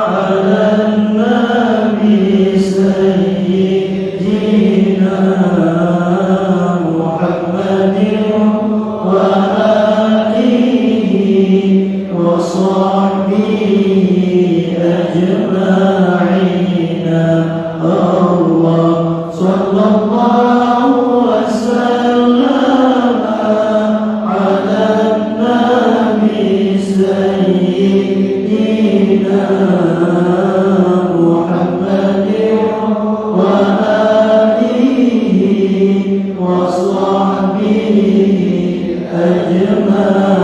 على النبي سيدنا محمد وآله وصحبه أجمعين. الله صلى الله وسلم على النبي سيدنا محمد وآله وصحبه أجمعين.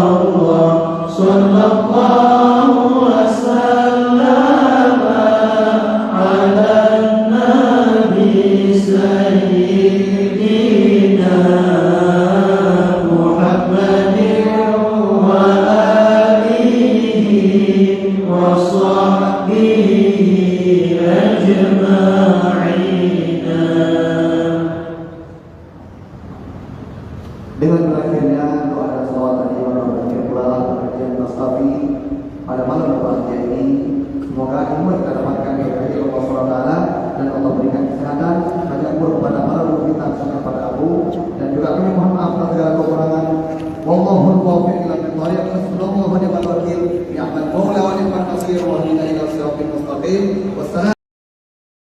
الله صلى الله وسلم على النبي سيدنا محمد وآله وصحبه أجمعين.